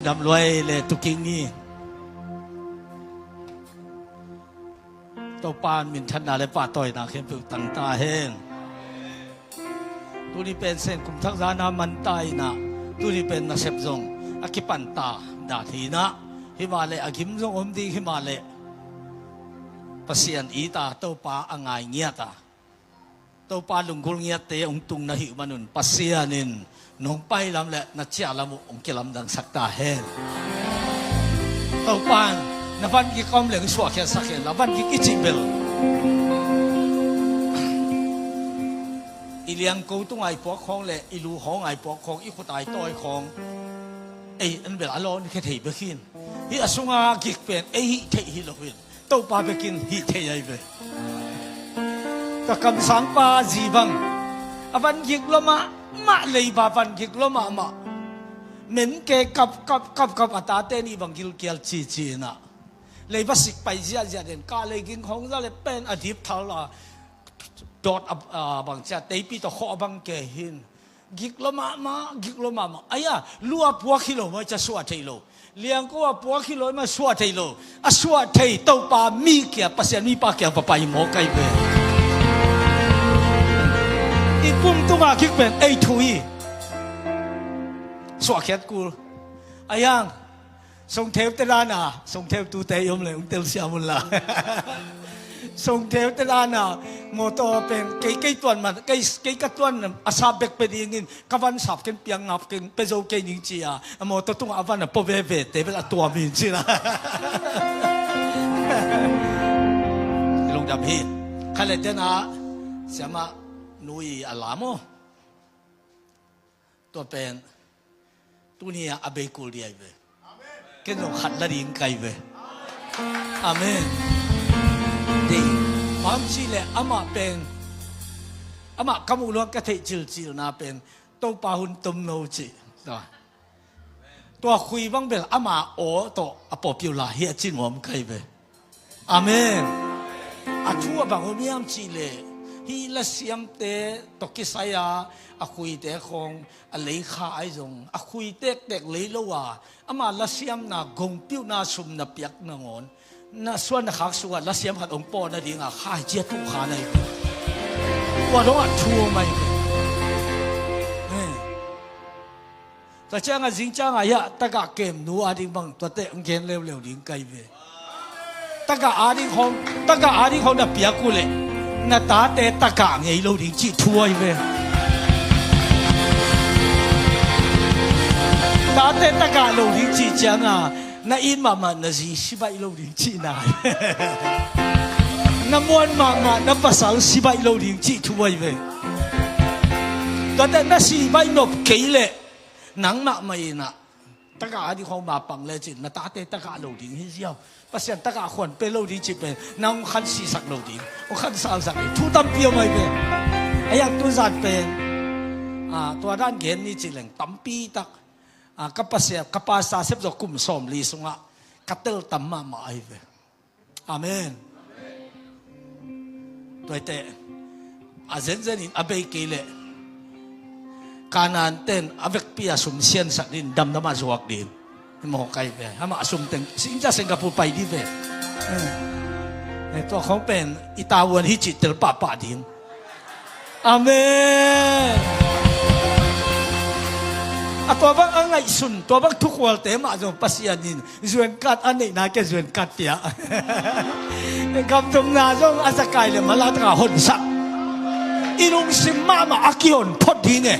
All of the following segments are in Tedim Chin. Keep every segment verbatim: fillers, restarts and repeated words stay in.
Damluai le tuking ni. Topa in minthanna le pahtawina khempeuh tang ta hen. Tuni pen Sen kumthak zana man ta inah, tuni pen nasep zong a kipan ta dan hinah, himahleh a gim zong om ding himahleh Pasian it a, Topa a ngai ngiat a, Topa lunggulh ngiatte hong tung na hih manun Pasian in nong pailam le na ciahlam uh hong kilamdangsak ta hen. Topa in na van gik om leng suahkhiatsak hen la, van gik i cih bel i liangko tunga i puak khawng le i lu khawng a i puak khawng, i khut a i tawi khawng, ei an bel a lawn khia thei bek hin. Hih a sunga gik pen ei hih theih hi lo hin, Topa bekin hih thei ahi ve. Ka kamsangpa zi bang a van gik lua mahmah, leiba van gik lua mahmah. Menke kap kap kap kap a tate nih bang gilkial cici inah, leiba sik pai ziahziah den, kah lei ging khawng za le pen a dip thal a, dawt a, a bang cia teipi tawh khawh a bang ke hin. Gik lua mahmah, gik lua mahmah. Aia, lu a puak hi lo mah cia suah thei lo. Liangko a puak hi lo mah suah thei lo. A suah thei Topa mi kia, Pasian mipa kia va pai mawk ahi ve. I pum tunga gik pen ei thu hi. Suahkhiat kul. Aia, songtheu te dana, songtheu tute i om le ung telsiam un la. Songtheu te dana, mawtaw pen kei, kei tuan man, kei, kei ka tuan a sap bek pe dingin ka van sap ken piang ngap ken pe zo kei ning ci a, a mawtaw tungah a van a pua veve te bel a tuam in ci la. Lungdam hi. Kha le tena siama nui a la maw? Tua pen tuni a bei kul ding ahi ve. Ken zong khat la ding ka hi ve. Amen. Dei, bang ci le amah pen, amah ka muh luang ka theih cilcilna pen Topa hun tom no ci. Tua, tua khui bang bel ama aw tawh a popular hi a ci nuam ka hi ve. Amen. A thu a bang om hiam cih leh, hih lasiamte tawh kisai a, a khuite khawng a lei kha ahi zong, a khui tektek lei lo a, ama lasiamna gongpiuhna sum na piak nangawn, na suan na khak sungah lasiam khat hong pawh nadinga khai ciat uh kha na hi. Tua dongah thu om ahi. Amen. Tua ciangah zing ciangah hiah tagah kemnu a ding bang tuate hong gen leuleu ding ka hi ve. Tagah a ding khawng, tagah a ding khawng na piak uh leh na tate tagah ngei lo ding cih thu ahi ve. Tate tagah lo ding cih ciangah na it mahmah na zi sibaih lo ding cihna ahi ve. Na muan mahmah na pasal sibaih lo ding cih thu ahi ve. Tuate na sibaih nop kei leh nang mahmah inah tagah a ding khawng mapang lecin na tate tagah lo ding hi ziau. Pasian tagah khuan pe lo ding cih pen nang hong khansisak lo ding, hong khansalsak ding thu tampi om ahi pen. Ahi a, tuzan pen, a, tua dan gen ni cih leng tampi tak, a, ka Pasian, ka pastor sep zawh kum sawmli sungah ka tel tam mahmah ahi ve. Amen. Tuaite a zenzen in a bei kei leh Kanaan ten a vekpi a sum siansak din damdam a zuak din. Mawk ahi ve. Amah a sum teng India, Singapore pai di ve. Eh, tua khawng pen i tavuan hi cih tel pahpah ding. Amen. A tua bang a ngaihsun, tua bang thukhualte mah zong Pasian in zuenkat a neihna ke zuenkat pia. Gamtumna zong a zakai le mala taka honsak. I lungsim mahmah a kihon phot ding e.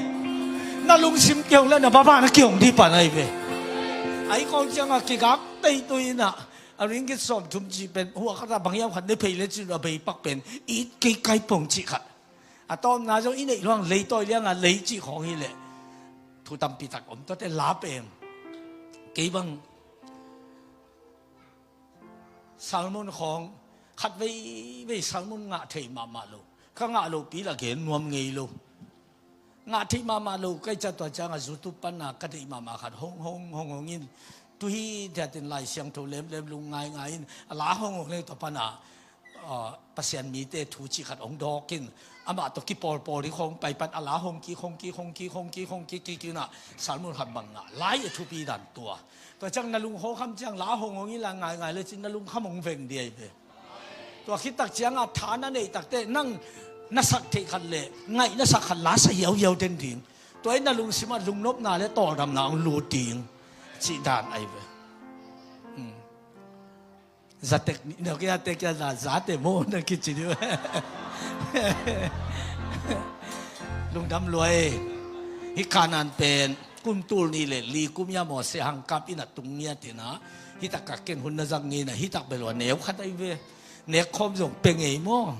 Na lungsim kihong le na baba na kihong dih pan ahi ve. Ahi kong ciangah kigak tei tu inah a ringgit sawmthum cih pen huakata bang hiam khat ne phei le cin a bei pak pen it kei kai pong cih khat. A tawpna zong i neih luang leitawi lianga lei cih khawng hi leh thu tampi tak om. Tuate la pen kei bang salmon khawng khat veivei salmon ngah thei mahmah lo. Ka ngah lopi la gen nuam ngei lo. Ngah theih mahmah lo kei ca tua cianga YouTube pana ka theih mahmah khat hong hong hong hong in tuhi thiatin Lai Siangtho lemlem lung ngaingai in a la hong hong leng tua pana ah, Pasian mite thu cih khat hong dawk in, amah tawh kipawlpawl ding hong pai pan a la hong kik, hong kik, hong kik, hong kik, hong kik, kik, kik in ah, sermon khat bang ngah lai a thupi dan tua. Tua ciang na lungkham kham ciang la hong hong in la ngaingai le cin na lungkham hong veng ding ahi ve. Tua khit tak ciangah tha na neih takteh nang na sak theih khat le ngaih na sak khat la sa hiauhiau den ding. Tua in na lungsimah lungnopna le tawldamna hong lut ding cih dan ahi ve. Hmm. Zatek ni, na kia tek kia za, zate mo na kici ding. Lungdam lua e. Hih Kanaan pen kum tul nih le li kum a Mose hangkap in a tung ngiat in ah, hih tak ka ken hun na zang ngeina, hih tak bel a neu khat ahi ve. Nekkhawm zong pia ngei maw?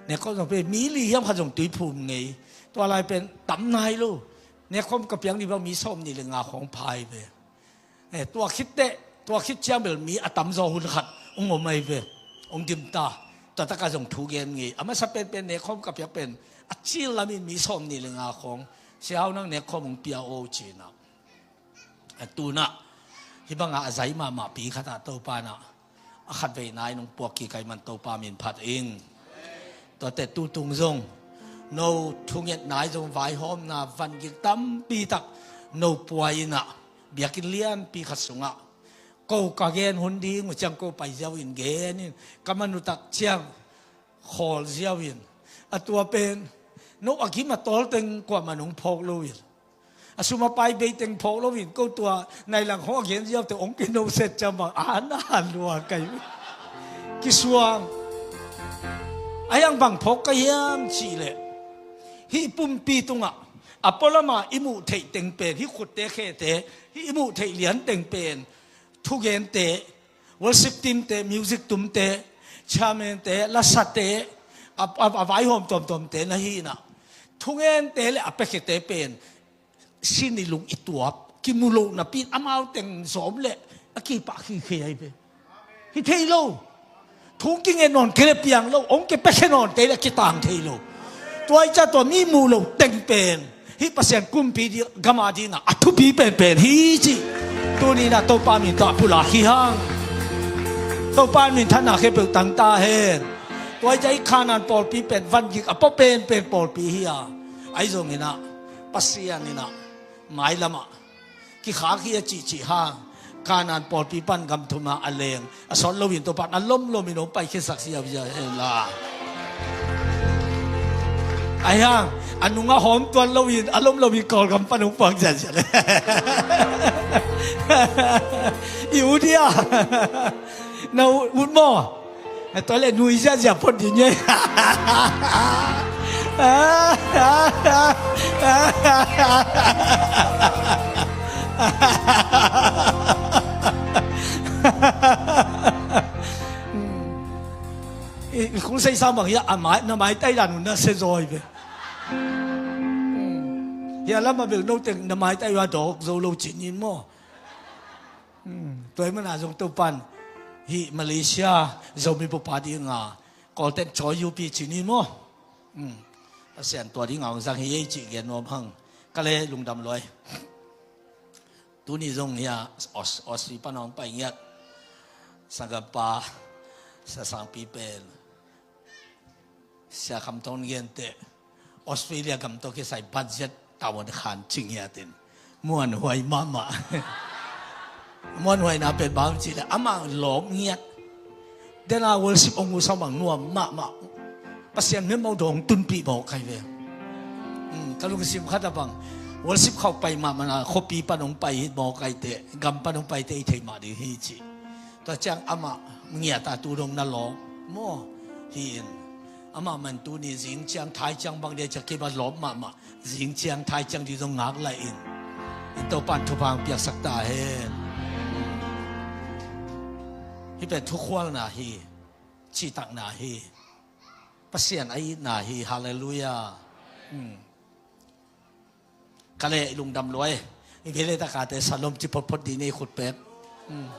Nekkhawm zong pia, mi li hiam khat zong tuiphum ngei. Tua lai pen tam nai lo. Nekkhawm ka piak ni bang mi sawm nih le nga khawng pha ahi ve. Eh, tua khit teh, tua khit ciang bel mi a tamzaw hun khat hong om ahi ve. Hong dim ta. Tua takah zong thu gen ngei. A masa penpen nekkhawm ka piak pen a cil lamin mi sawm nih le nga khawng, Sia Hau nang nekkhawm hong pia o ci-in ah. A tu-in ah hih bangah a zai mahmahpi khat ah Topa in ah a khatveina in hong puak kik ahih man Topa min phat ing. Tuate tutung zong no thungetna in zong vaihawmna vangik tampi tak no pua in ah, biakinn lianpi khat sungah ko ka gen hun ding uh ciang ko pai ziau in gen in, ka man uh tak ciang khawl ziau in. A tua pen no a gim a tawl teng kuamah nong phawk lo in, a sum a pai bei teng phawk lo in, ko tua nai lang khawng a gen ziau teng hong kino set ciang bang a na lua kai kisuang. A hiang bang phawk ka hiam cih leh, hih pumpi tungah a pualama i muh theih teng pen, hih khutte khete, hih i muh theih lian teng pen thugente, worship teamte, music tumte, chairmante, lasate, a, a, a vaihawm tuamtuamte na hi in ah, thugente le a piakhete pen sin i lung i tuap, kimu loh napi in amau teng zawm le a kipah khikhe ahi ve. Hi thei lo. Thu hong kinget nawn kei le piang lo, hong kipiakhia nawn kei le kitang thei lo. Tua ahih ciang tua mi muh loh teng pen hih Pasian kumpi ding, gam a ding ah a thupi penpen hi cih tuni in ah Topa min tawh a pulak hi hang. Topa min thanna khempeuh tang ta hen. Tua ahih ciang hih Kanaan pawlpi pen vangik a pua penpen pawlpi hi a, ahi zongin ah Pasian in ah mailamah kikhak hi a cihcih hang, Kanaan pawlpi pan gam thum ah a leng a sawt loin Topa in a lomlomin hong paikhiasak ziauziau hen la. Ahi hang a nungah hawm tuan loin a lomlomin Kawlgam pan hong puak ziauziau le. I ut hia? Na ut maw? Tua leh nui ziahziah phot ding e. I, i khung sei sa bang hiah a mai, na maitai dan un na se zawi ve. Hiah lamah bel no teng na maitai uh a dawk zo lo cih ni maw? Hmm, tua ahih manin zong Topan hih Malaysia Zomi bup a ding a Kawlten cawi uh pi cih ni maw? Hmm, Pasian tua ding a hong zang hi ei cih gen nuam hang. Ka le lungdam luai. Tuni zong hiah Aus-, Aussie pan hong pai ngiat sanggampa Sia Sangpi pen Sia Kham Thon gen teh Australia gam tawh kisai budget tavuan khan ci ngiat in muanhuai mahmah. Muanhuaina pen bang ci leh amah lawp ngiat. Dena worship hong uh sa bang nuam mahmah. Pasian miamau dawng tunpih mawk kai ve. Hmm, ka lungsim khat a bang worship khauh pai mahmah na khuapi pan hong pai hit mawk kai teh, gam pan hong pai teh i thei mah ding hi ci. Tua ciang amah ngiat a tu dong na lawp maw? Hi in. Amah man tuni zing ciang thai ciang bang dia ciang kei bang lawp mahmah. Zing ciang thai ciang ding zong ngak lai in. In Topan thupha hong piaksak ta hen. Hih pen thukhualna hi. Cihtakna hi. Pasian a itna hi. Halleluiah. Hmm. Ka le i lungdam luai. I vele takate salom ci photphot dih nei khut pek. Hmm.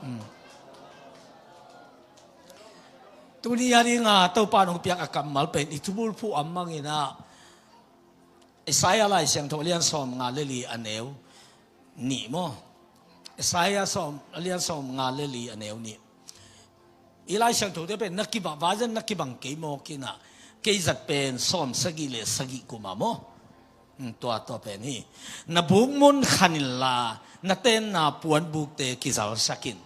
Hmm. Tuni a ding a Topa nong piak a kammal pen i thubulphuh a mangin ah Isaiah Lai Siangtho a lian sawm nga le li a neu nih maw? Isaiah sawm, a lian sawm nga le li a neu nih. I Lai Siangthote pen na kibang, vaizen na kibang kei mawk in ah, kei zat pen sawm sagih le sagih kum ah maw. Hmm, tua, tua pen hi. Na bukmun khan inla, na tenna puanbukte kizalsak in.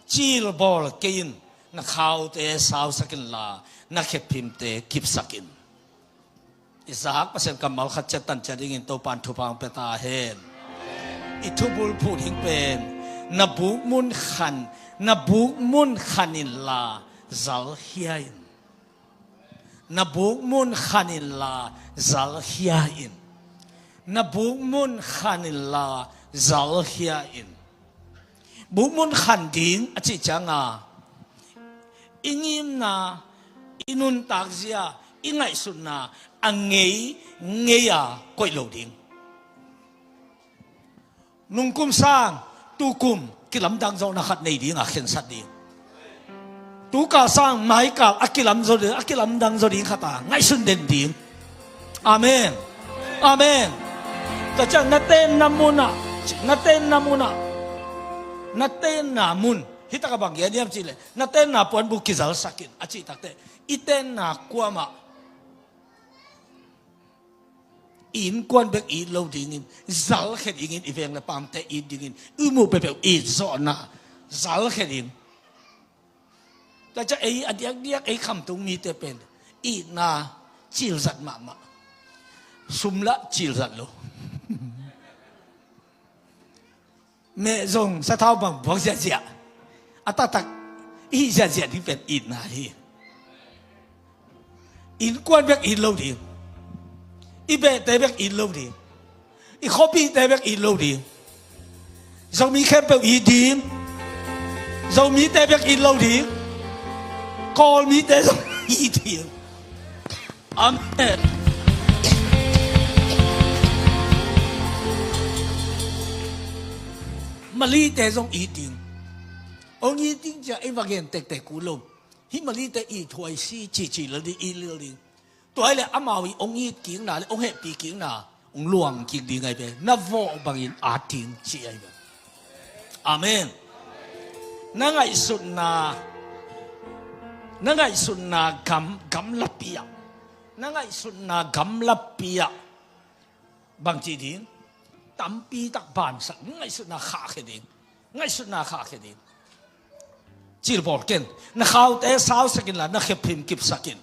Cilbawl kei in, na khaute sausak inla, na khephimte kipsak in. Isaac, Pasian kammal khat ciat tan ciat dingin Topan thupha hong pia ta hen. I thubulphuh ding pen, na bukmun khan, na bukmun khan inla, zalkhia in. Na bukmun khan inla, zalkhia in. Na bukmun khan inla, zalkhia in. Bukmun khan ding a cih cianga, i ngimna, i nuntakzia, i ngaihsutna a ngei ngei a koih lo ding. Nungkum sang, tukum kilamdang zawhna khat nei ding a khensat ding. Tukal sang maikal a kilam zaw ding, a kilamdang zaw ding khat a ngaihsun den ding. Amen. Amen. Tua ciang na tenna mun ah, na tenna mun ah, na tenna mun, hi takah bang gen hiam cih leh, na tenna puanbuk kizalsak in a cih takteh, i tenna kuamah, i innkuan bek it lo dingin, zalkhia dingin, i veng le pamte it dingin, i muh peuhpeuh it zawhna, zalkhia ding. Tua ciang ei a diakdiak ei khamtung mite pen itna cilzat mahmah. Sum lah cilzat lo. Meh zong sathau bang buak ziahziah. A taktak i hih ziahziah ding pen itna hi. Innkuan bek it lo ding. I behte bek it lo ding. I khuapihte bek it lo ding. Zomi khempeuh it ding. Zomite bek it lo ding. Kawlmite zong it ding. Amen. Malite zong it ding. Hong it ding cia ei va gen tektek kul lo. Hih Malite it huai si cici lel ding, it lel ding. Tua hi leh amau i hong it kikna le hong hehpih kikna hong luang kik ding ahi ve. Na vawh bangin at ding ci ahi ve. Amen. Na ngaihsutna, na ngaihsutna gam, gamlapi ah, na ngaihsutna gamlapi ah bangci ding, tampi tak bansak, ngaihsutna khahkhia ding, ngaihsutna khahkhia ding. Cilbawl ken, na khaute sausak inla, na khephim kipsak in.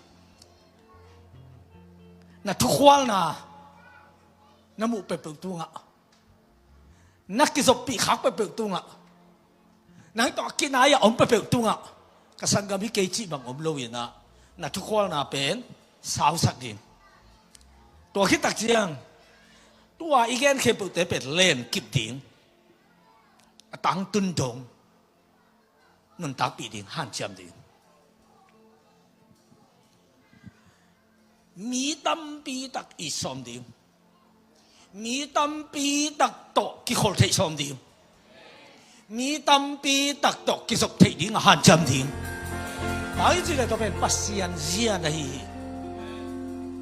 Na thukhualna, na muh peuhpeuh tungah, na kizoppih khak peuhpeuh tungah, nang tawh a kinai-ah om peuhpeuh tungah, ka sanggam hi kei cih bang om lo inah, na thukhualna pen sausak ding. Tua khit tak ciang, tua i gen khempeuhte pen len kip ding. A tangtun dong nuntakpih ding, hanciam ding. Mi tampi tak it sawm ding. Mi tampi tak tawh kikholh theih sawm ding. Mi tampi tak tawh kizop theih ding a hanciam ding. Bang hiam cih leh tua pen Pasian zian ahi hi.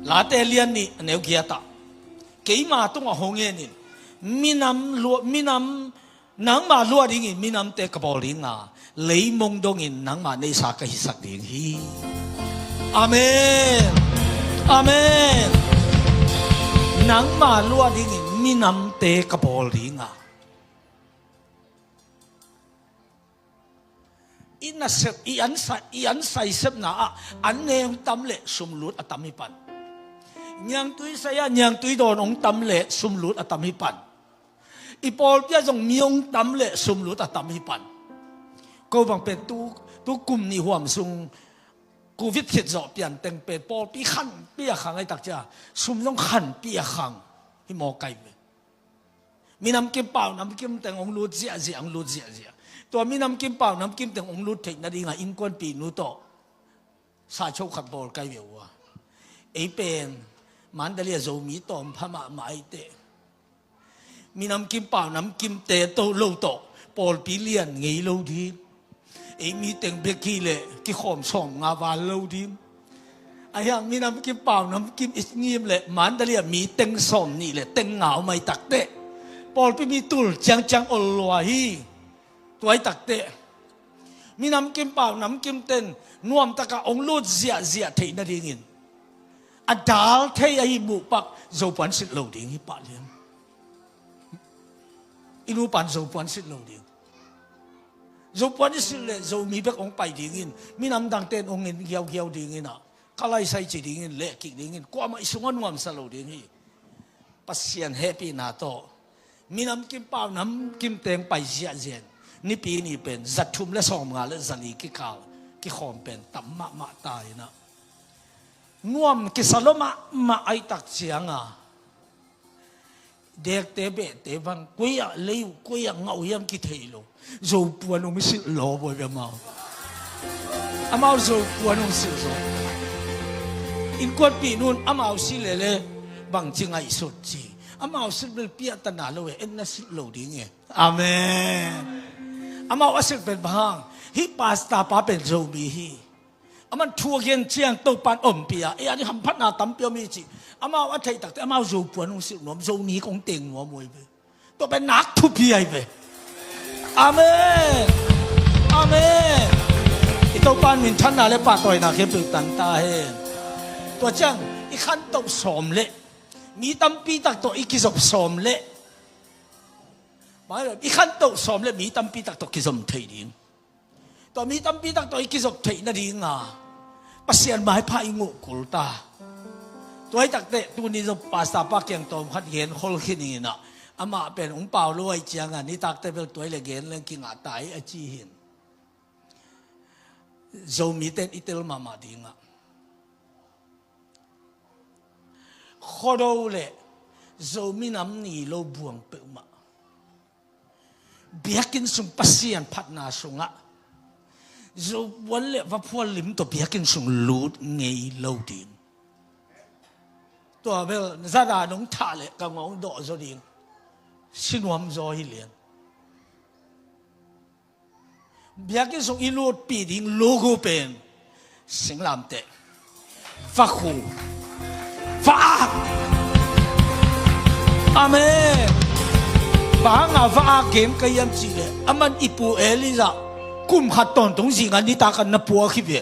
Late lian nih a neu giat ah, keima tungah hong ngenin, minam lua, minam, nangmah luah dingin minamte ka bawl ding a, leimong dongin nangmah neihsa ka hisak ding hi. Amen. Amen. Nangmah luah dingin minamte ka bawl ding a. I nasep, i ansai, i ansai sepna ah an ne hong tam leh sumlut a tam hi pan. Niangtui sai ah niangtui dawn hong tam leh sumlut a tam hi pan. I pawlpi ah zong mi hong tam leh sumlut a tam hi pan. Ko bang pen tu, tu kum nih huam sung Covid khit zawh pian teng pen pawlpi khanpi a khang ahi tak cia, sum zong khanpi a khang hi mawk ahi ve. Minam kim pau nam kim teng hong lut ziahziah, hong lut ziahziah. Tua minam kim pau nam kim teng hong lut theih nadingah innkuanpihnu tawh saicho khat bawl kai ve uh a. Ei pen Mandalay ah Zomi tawm pha mahmah ahi teh, minam kim pau nam kimte to lo tawh pawlpi lian ngei lo ding. Ei mi teng bek hi leh kikhawm sawm nga val lo ding. Ahi hang minam kim pau nam kim i ngim leh Mandalay ah mi teng sawm nih leh teng nga om ahi tak teh, pawlpi mi tul ciangciang ol lua hi. Tua ahi tak teh, Minam kim pau nam kim ten nuamtaka hong lut ziahziah theih nadingin a dal thei ahi muhpak Zopuan silh lo ding hi pah lian. I nupan Zopuan silh lo ding. Zopuan i silh leh Zomi bek hong pai dingin, minam dangten hong in giaugiau dingin ah, ka laisai ci dingin, lehkik dingin, kuamah i sungah nuamsa lo ding hi. Pasian hehpihna tawh minam kim pau nam kim teng pai ziahziah in, Nipi ni pen za thum le sawmnga le za li kikal kikhawm pen tam mahmah ta in ah, nuam kisa lua mahmah ahih tak cianga, dekte behte bang koi ah lei uh, koi ah ngah uh hiam kithei lo. Zopuan hong silh lo bawi ve amau. Amau Zopuan hong silh zo. Innkuanpih nun amau silh lele bangci ngaihsut ci. Amau silh bel piahtana lo e, en na silh lo ding e. Amen. Amau a silh pen bang hang, hih pastor pa pen Zomi hi. Aman thu a gen ciang Topan ompih a, ei a ding hamphatna tampi om hi ci. Amau a theih takte amau Zopuan hong silh nuam, Zomi kong teng nuam uh hi ve. Tua pen nak thupi ahi ve. Amen. Amen. I Topan minthanna le pahtawina khempeuh tang ta hen. Tua ciang i khantoh sawm leh mi tampi tak tawh i kizop sawm leh, i khantoh sawm leh mi tampi tak tawh kizom thei ding. Tua mi tampi tak tawh i kizop theih nadinga Pasian maipha i nguh kul ta. Tua hi takteh tuni zong pastor pa kiang tawm khat gen khol khin in ah, amah pen hong pau lo ahih cianga nitakte bel tua hi leh gen leng kingah ta hi a ci hi. Zomite in i tel mahmah dingah, Khuado le Zomi Nam Ni lo buang peuhmah, biakinn sung Pasian phatna sungah Zopuan le vaphual lim tawh biakinn sung lut ngei lo ding. Tua bel zada nong thah leh ka ngawng dawh zaw ding. Sinuam zaw hi lian. Biakinn sung i lutpih ding logo pen singlamteh, vakhu, va-ak. Amen. Bang hanga va-ak gen ka hiam cihleh, aman i pu Elijah kum khat tawntung zinga nitak a na puak hi ve.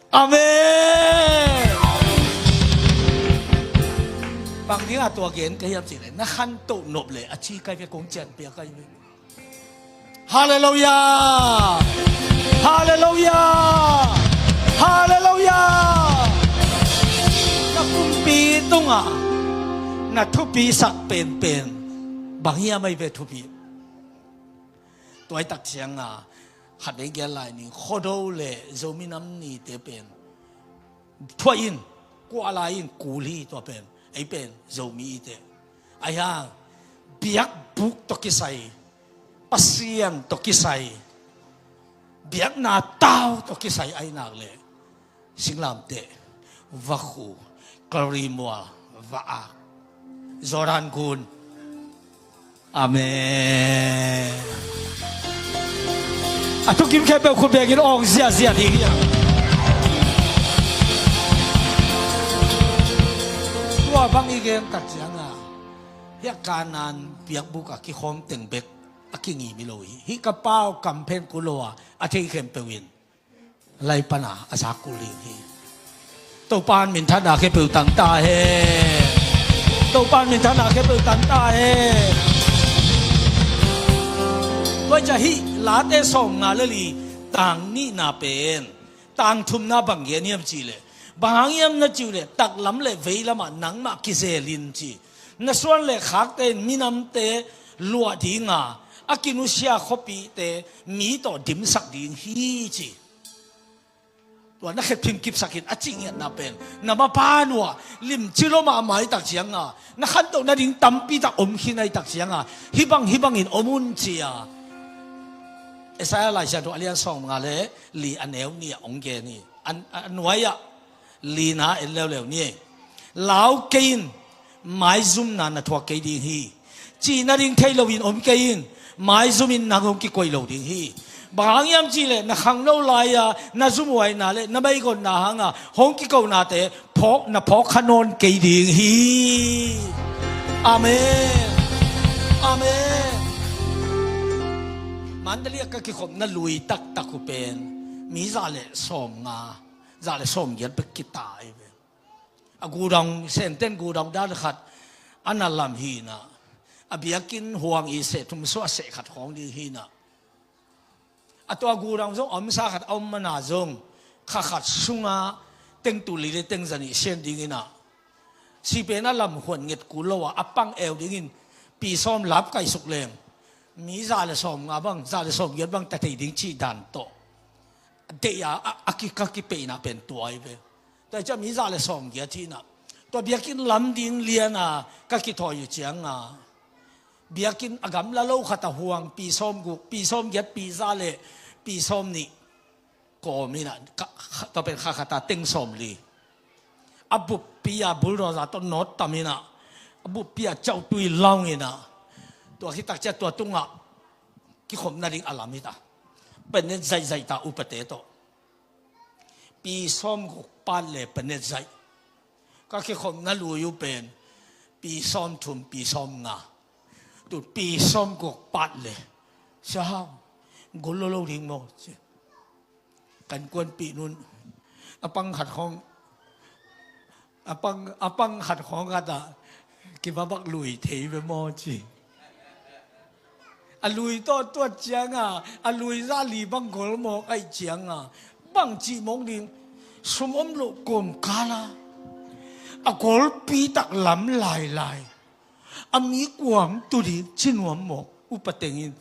Amen. Bang dinga tua gen ka hiam cihleh, na khantoh nop leh a ci kai ve, kong cianpia kai ve. Halleluiah. Halleluiah. Halleluiah. Na pumpi tungah na thupisak penpen bang hiam ahi ve? Thupi. Tua hi tak cianga khat vei gen lai ning. Khuado le Zomi Nam Nite pen thuah in, kuah lai in, kul hi. Tua pen ei pen Zomi ite ahi hang, biakbuk tawh kisai, Pasian tawh kisai, biakna tau tawh kisai ahi nak leh singlamteh, vakhu, karimual, va-ak, Jordan gun. Amen. A thukim khempeuh khut bekin awng ziahziah ding hi a. Tua bang i gen tak cianga, hih a Kanaan biakbuk a kikhawm teng bek a kingim hi lo hi. Hih ka pau kamphen kul lo a, a thei khempeuh in lai pana a zak kul ding hi. Topan minthanna khempeuh tang ta hen. Topan minthanna khempeuh tang ta hen. Tua hi ciah hih Late sawmnga le li, tang nihna pen, tang thumna bang gen hiam cihleh, bang hang hiam na cihleh, taklam le veilamah nangmah kizel in ci. Na suan le khakte in minamte luah dinga, a kinusia khuapite mi tawh dimsak ding hi ci. Tua na khetphim kipsak in a cih ngiatna pen, na mapan uh ah limci lua mahmah ahih tak cianga, na khantoh nading tampi tak om khin ahih tak cianga, hih bang hih bangin om un ci-a Isaiah laisiangtho a lian sawmnga le li a neu nih ah hong gen hi. A, a nuai-ah lina en leuleu ni. Lau kei in, maizumna na thuak kei ding hi. Cih nading thei loin om kei in, maizum in nang hong kikoih lo ding hi. Bang hang hiam cihleh, na khangno lai-a na zumhuaina le na meigonna hanga hong kikonate phawk, na phawk kha nawn kei ding hi. Amen. Amen. Mandalay ah ka kikhopna lui taktak uh pen mi za le sawmnga, za le sawmgiat bek kita ahi ve. A gudang, Senten gudang dan khat a na lam hi-in ah, a biakinn huang i seh thum suah seh khat khawng ding hi-in ah, a tua gudang zong a omsa khat a om man a zong kha khat sunga teng tul li le teng za nih sen dingin ah, sipen a lam huan nget kul lo a, a pang eu dingin pi sawm lap kaisuk leng, mi za le sawmnga bang, za le sawmgiat bang ta thei ding cih dan tawh deih a, a, a ki, ka kipeihna pen tua ahi ve. Tua hi ciang mi za le sawmgiat hi-in ah, tua biakinn lam ding lian a ka kithawi uh ciang a, biakinn a gamla lo khat a huang pi sawmguk, pi sawmgiat, pi za le pi sawmnih kawm in ah, ka, ka, tua pen kha khat a teng sawmli. A buppi ah bulldozer tawh nawt tam in ah, a buppi ah cautui laung in ah, tua khit tak ciang tua tungah kikhopna ding a lam hi ta. Penet zaihzaih ta upate tawh. Pi sawmguk pat le penet zaih. Ka kikhopna lui uh pen pi sawmthum, pi sawmnga. Tu pi sawmguk pat le, "Sia hau, gol lo lo ding maw?" ci. Kan kuanpih nun, a pang khat khawng, a pang, a pang khat khawng khat ah, "Kiva bak lui thei ve maw?" ci. A lui tawh tuat ciang a, a lui za li bang gol mawk ahih ciang a, bang cih mawk ding, sum om loh kawmkal a, a golpi tak lam lailai, a mi kuam tu ding ci nuam mawk, upa teng in.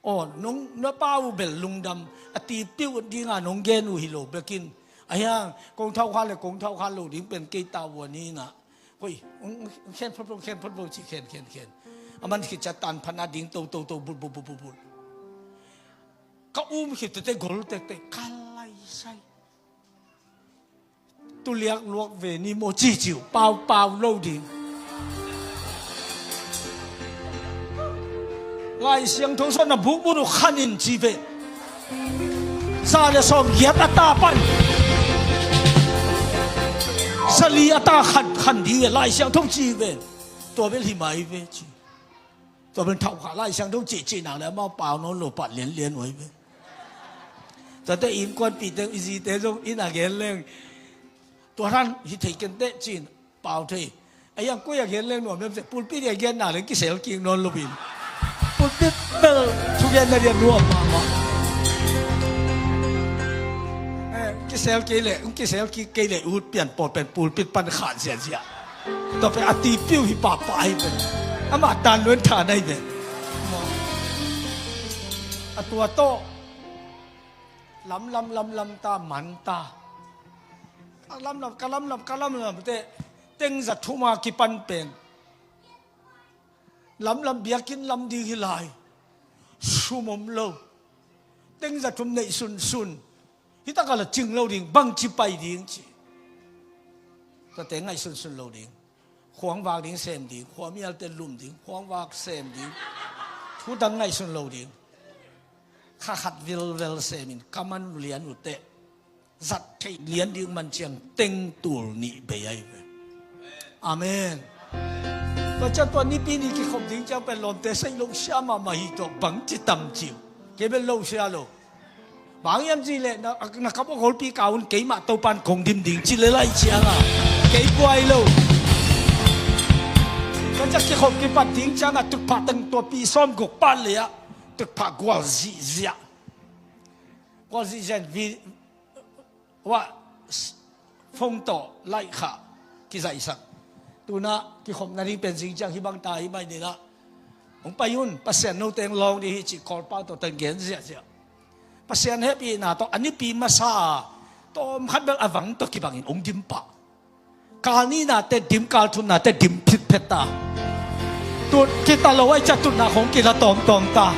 Aw, nong, na pa uh bel lungdam, a tipiu ding a nong gen uh hi lo bekin. Ahi hang, kong thau kha le, kong thau kha lo ding pen kei tavuan hi-in ah. Hoi, khen phot vo, khen phot vo ci, khen, khen, khen. A man khit ciang tan phan a ding to, to, to, bul, bul, bul, bul, bul. Ka um khit tete gol tete, ka lai sai. Tu liak luak ve ni maw ci ci uh, pau, pau lo ding. Lai Siangtho sung na bukbut uh khan in ci ve. Za le sawmgiat a ta pan, za li a ta khan, khan ding ve, Lai Siangtho ci ve. Tua bel hi mai ve ci. Tua bel thau kha, Lai Siangtho cihcih nak le amau pau nawn lo pah lianlian uh hi ve. Tuate innkuanpihte, i zite zong inn a gen leng, tua dan hi thei ken teh ci-in pau thei. Ahi hang koi a gen leng nuam hiam cih leh, pulpit a gen nak leng kisel kik nawn lo in. Pulpit bel thugenna ding a nuam mahmah. Eh, kisel kei leh, kisel kik kei leh ut pian pawl pen pulpit pan khan ziahziah. Tua pen a tipiu hi pahpah hi pen. Amah tan luan tha na hi pen. A tua tawh lamlam, lamlam ta, man ta. Ka lamlam, ka lamlam, ka lamlam teh, teng za thum a kipan pen lamlam biakinn lam ding hi lai. Sum om lo. Teng za thum neih sunsun. Hi takah la cing lo ding, bangci pai ding ci. Tuate ngaihsunsun lo ding. Khuang vak ding sem ding, khuamialte lum ding, khuang vak sem ding. Thu dang ngaihsun lo ding. Kha khat vilvel semin ka man lian uh teh, zat theih lian ding man ciang teng tul nih bei ahi ve. Amen. Tua ciang tua nipi ni kikhop ding ciang pen lawmte saih lo sia mahmah hi tuak, bangci tam ci uh. Kei bel lo sia lo. Bang hiam cih leh na, na kap a golpi kau un, keimah Topan kong dim ding ci lel ahih ciang a, kei buai lo. Tua ciang kikhop kipat ding ciang a tutphah teng tua pi sawmguk pat leh ah, tutphah gual zihziah. Gual zihziah in vi, wah, phone tawh laih khah kizaihsak. Tu-in ah kikhop nading pen zing ciang hih bang ta hi mai ni-in ah, hong pai un, Pasian note hong lawng ding hi cih Kawlpau tawh teng gen ziahziah. Pasian hehpihna tawh a nipi masa a tawm khat bel a vang tawh kibangin hong dim pah. Kal nihnate dim, kal thumnate dim phitphet ta. Tut kita lo ahih ciang tutna khawng kila tawmtawm ta.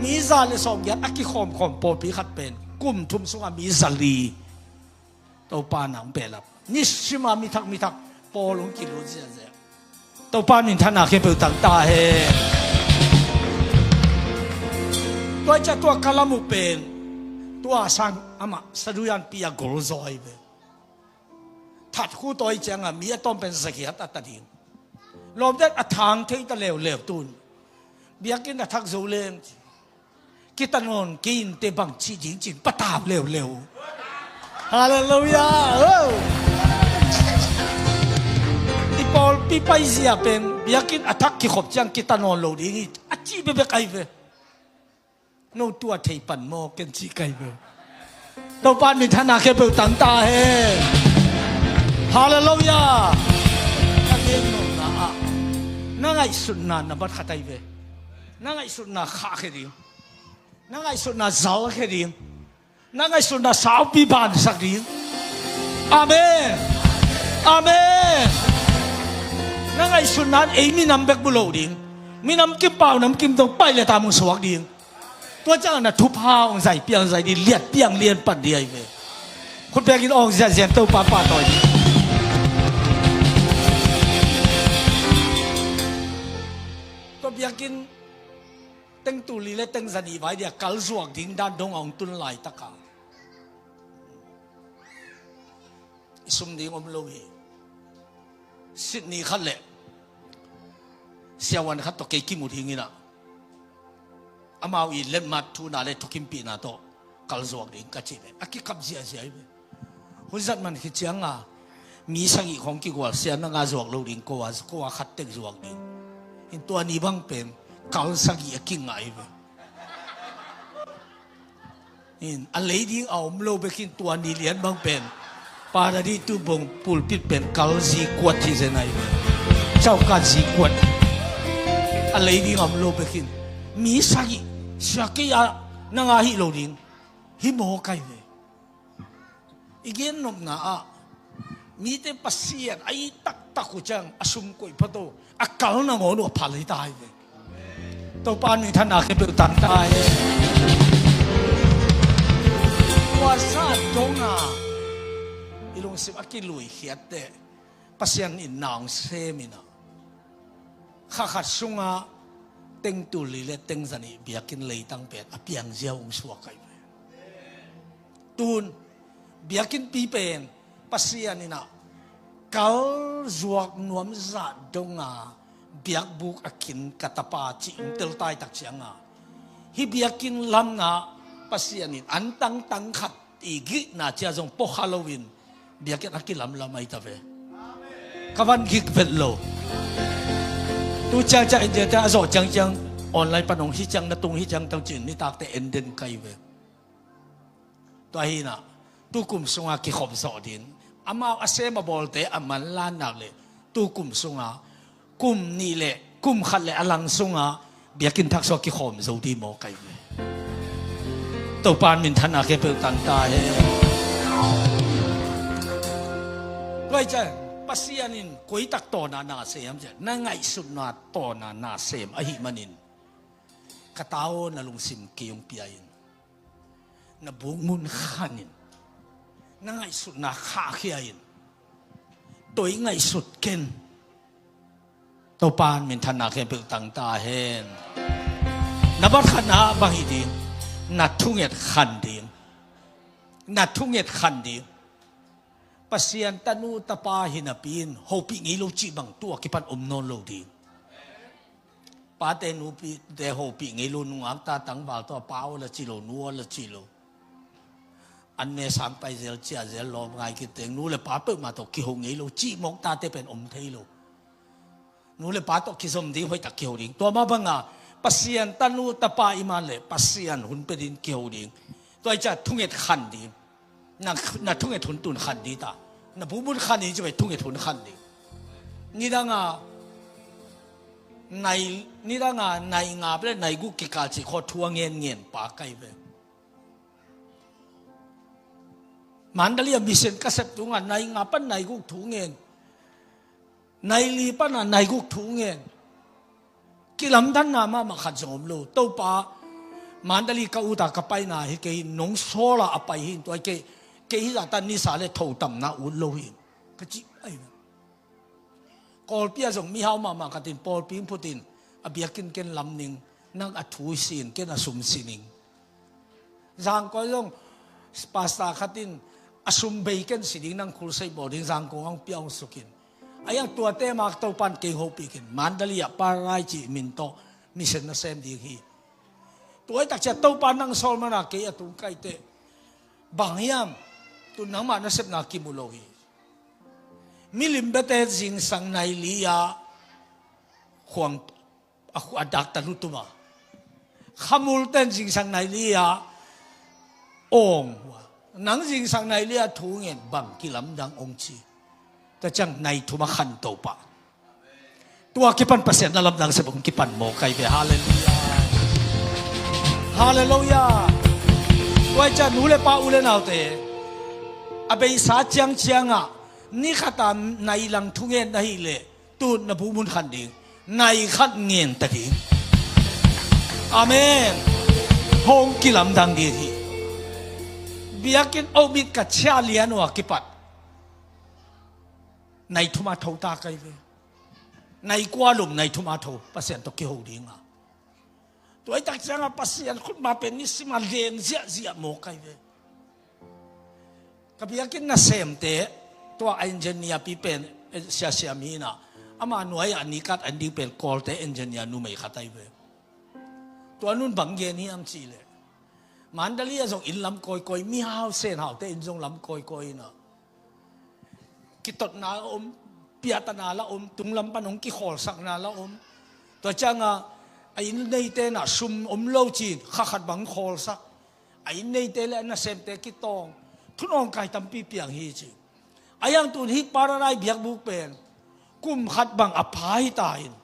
Mi za le sawmgiat a kikhawmkhawm pawlpi khat pen kum thum sungah mi za li Topa in ah hong behlap. Nisima mi thak mi thak pawl hong kilut ziahziah. Topa minthanna khempeuh tang ta hen. Tua ahih ciang tua ka lam uh pen, tua sang amah Saduyan pi a golzaw hi ve. That khu tawh ahih ciangin mi a tawm pen zagiat a ta ding. Lawmte a thang thei ta leuleu tun. Biakinn a thak zo leng ci. Kita nawn kei in teh bang ci ding ci-in patau leuleu. Halleluiah. Oh. I pawlpi paizia pen biakinn a thak kikhop ciang kita nawn lo ding hi a ci bekbek ahi ve. No tua thei pan maw ken ci kai ve. Topa minthanna khempeuh tang ta hen. Halleluiah. Ka gen nopna ah na ngaihsutna na bat khat ahi ve. Na ngaihsutna khahkhia ding. Na ngaihsutna zalkhia ding. Na ngaihsutna saupi bansak ding. Amen. Amen. Na ngaihsutna in ei minam bek mu lo ding. Minam kim pau nam kim dong pai le ta mu suak ding. Tua ciang na thupha hong zai piang zai ding, liat piang lian pan ding ahi ve. Khut bekin hong zianzian Topa pahtawi ding. Tua biakinn teng tul li le teng zanih vai dia kal zuak ding dan dong a hong tun laitak a i sum ding om lo hi. Sydney khat le siavuan khat tawh kei kimu ding in ah, amau i letmat thuna le thukimpihna tawh kal zuak ding ka ci ve. A kikap ziahziah hi ve. Hun zat man khit ciang a mi sagih khawng kigual sia na nga zuak lo ding, ko a, ko a khat tek zuak ding. In tua ni bang pen kal sagih a kingai ve. In a lei ding a om lo bekin tua ni lian bang pen Paradis tu bong pulpit pen kal zi kuat hi zen ai ve. Caukat zi kuat. A lei ding a om lo bekin mi sagih sia kei a na nga hi lo ding. Hi maw kai ve. I gen nopna ah mite Pasian a it taktak uh ciang a sum koih phato a kal nangawn uh a phal hi ta hi ve. Topa minthanna khempeuh tang ta hi. Tua zah dong a i lungsim a kiluikhiat teh Pasian in na hong sem in ah kha khat sungah teng tul li le teng zanih biakinn leitang pen a piang ziau hong suak kai ve. Tun biakinnpi pen Pasian in ah kal zuak nuam zah dong a biakbuk a khin ka tapa cih hong tel taitak ciang a, hih biakinn lamna Pasian in an tangtang khat i gihna cia zong pua kha loin biakinn a kilamlam ahi ta ve. Ka van gik vet lo. Tu ciangciang in ciangciang a zawh ciangciang online pan hong hi ciang na tung hi ciang tang cin nitakte en den kai ve. Tua hi in ah tu kum sungah kikhop zawh ding. Amau a sem a bawlte a manlan nak le tu kum sungah kum nih le kum khat le a lang sungah biakinn thak sungah kikhawm zo ding maw kai ve. Topa in minthanna khempeuh tang ta hen. Tua hi ciang Pasian in koi tak tawna na sem hiam cih leh na ngaihsutna tawna na sem ahih manin ka ta aw na lungsim kei hong pia in. Na bukmun khan in. Na ngaihsutna khahkhia in. Toi ngaihsut ken. Topa in minthanna khempeuh tang ta hen. Na bat khatna ah bang hi ding? Na thunget khan ding. Na thunget khan ding. Pasian tanu tapa hi napi in hopih ngei lo cih bang tu a kipan om nawn lo ding. Pate nupite hopih ngei lo, nungakta tangval tawh pa aw la ci lo, nu aw la ci lo. An me sang pai zel cia zel lawm ngai kiteng nu le pa peuhmah tawh kiho ngei lo cih mawk tate pen om thei lo. Nu le pa tawh kizom ding hoihtak kiho ding. Tua mah banga Pasian tanu tapa i man le Pasian hun pe ding kiho ding. Tua i cia thunget khan ding. Na, na thunget hun tun khan ding ta. Na bumun khan ding ci bai thunget hun khan ding. Nidanga nai, nidanga nai nga bele nai guk kikal ci khaw thu a ngen ngen pa kai ve. Mandali a mission ka sep tunga nai nga pan nai guk thu ngen. Nai li pana nai guk thu ngen. Kilamdanna mahmah khat zong om lo. Topa, Mandali ka uta ka paina hi kei hi, nong sawla a pai hi, tua kei, kei hi zahtan nisa le thotamna ut lo hi. Ka ci, ai. Kawlpi ah zong mihau mahmah khatin pawlpi hong phutin a biakinn ken lam ning, nang a thu sin, ken a sum si ning. Zangkong zong pastor khatin a sum bei ken si ding nang khulsei bawl ding Zangkong ang pia hong sukin. A yang tuate mak Topan kei hopih kin Mandali ah Parai cih min tawh Mission na sem ding hi. Tua i takciang Topa nang sawl mana kei a tung kaite. Bang hiam? Tu nangmah nasepna kimu lo hi. Milim bete zingsang nai li-a khuang a, a dakta lutuma. Khamulten zingsang nai li-a awng. Nang zingsang nai li-a thungen bang kilamdang ong ci. Tua ciang nai thuma khanto pah. Tua kipan Pasian na lamdang sep ong kipan mawk ai ve. Halleluiah. Halleluiah. Tua i ciang nu le pa u le naute a beisa ciangciangah ni khata nai lang thungen na hih leh tun na bu mun khan ding, nai khat ngen ta ding. Amen. Hong kilamdang ding hi. Biakinn omit ka chia lian uh a kipat nai thuma tho ta kai ve. Nai kua lum nai thuma tho Pasian tawh kiho dinga. Tua i takcianga Pasian khutma pen nisima leng ziahziah mawk ai ve. Ka biakinn nasemte tua a engineer pi pen, eh, siasia mi na ama nuai a nikat an ding pen Kawlte engineer numei khat ai ve. Tua nun bang gen hiam cihleh Mandalay a zong inn lam kawikawi, mihau senhaute inn zong lam kawikawi na. Kitotna la om, piatana la om, tunglam pan hong kikhawlsakna la om. Tua cianga a inn neite na sum om lo cin kha khat bang khawlsak. A inn neite le a nasemte kitawng, thunawngkai tampi piang hi ci. A hiang tun hi Paradise biakbuk pen kum khat bang a pha hi ta in.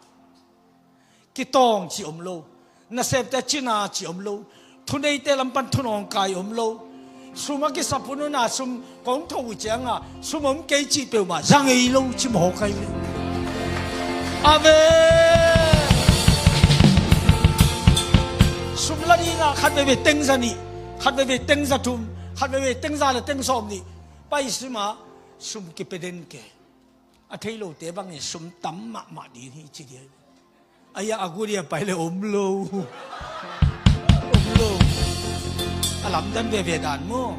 Kitawng ci om lo. Nasemte cina ci om lo. Thuneite lam pan thunawngkai om lo. Sum a kisap hun una sum kong tho uh cianga sum om kei cih peuhmah za ngei lo ci mawk ai ve. Amen. Sum la dingah khat veve teng za nih, khat veve teng za thum, khat veve teng za le teng sawm nih. Pai sima sum kipia den ke. A thei lote bangin sum tam mahmah ding hi ci dia. Aia a gudia pai le om lo. Om lo. A lamdang veve dan maw?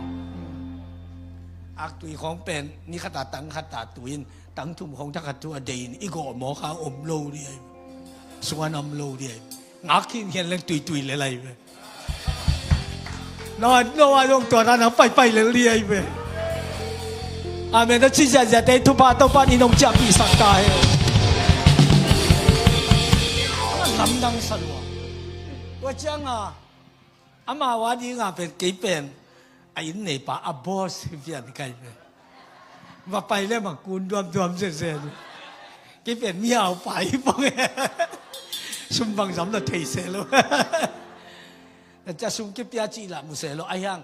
Aktui khawng pen ni khata tang khata tuin tang thum khawng thakhat thu a deiin i gawh mawk a om lo dia. Sungan om lo dia. Ngak khinkhian leng tuitui le lai ve. Nawa, nawa zong tua na nang paipai lel liai ve. Amen. Na ci ziahziahte thupha Topan in hong ciahpihsak ta hen. Lamdang sa lua. Tua cianga ama wa dinga pen kei pen a inn neipa a boss hi pian kai pen. Va pai le ma kun duamduam sese. Kei pen mihau pai pong e. Sum bang zam na thei se lo. Na cia sum kipia cih lah mu se lo. A hiang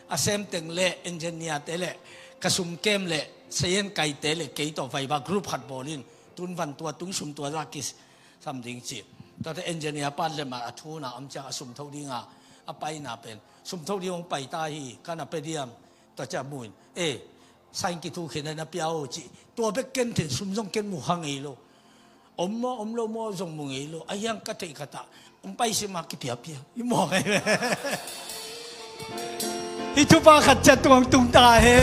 a sem teng le engineer te le ka sum kem le sayan kaite le kei tawh vaiva group khat bawlin tun van tua tung sum tua za kis sam ding ci. Tuate engineer pan le ma a thuna om ciang a sum tho dinga a paina pen sum tho ding hong pai ta hi ka na pe diam. Tua cia muin e sain kithu khin na pia o ci. Tua bek ken then sum zong ken mu kha ngei lo. Om maw om lo maw zong mu ngei lo. A hiang ka theih khatah hong pai sima kipiapia i mawk ai ve. Hi thupha khat cia tuang tung ta he.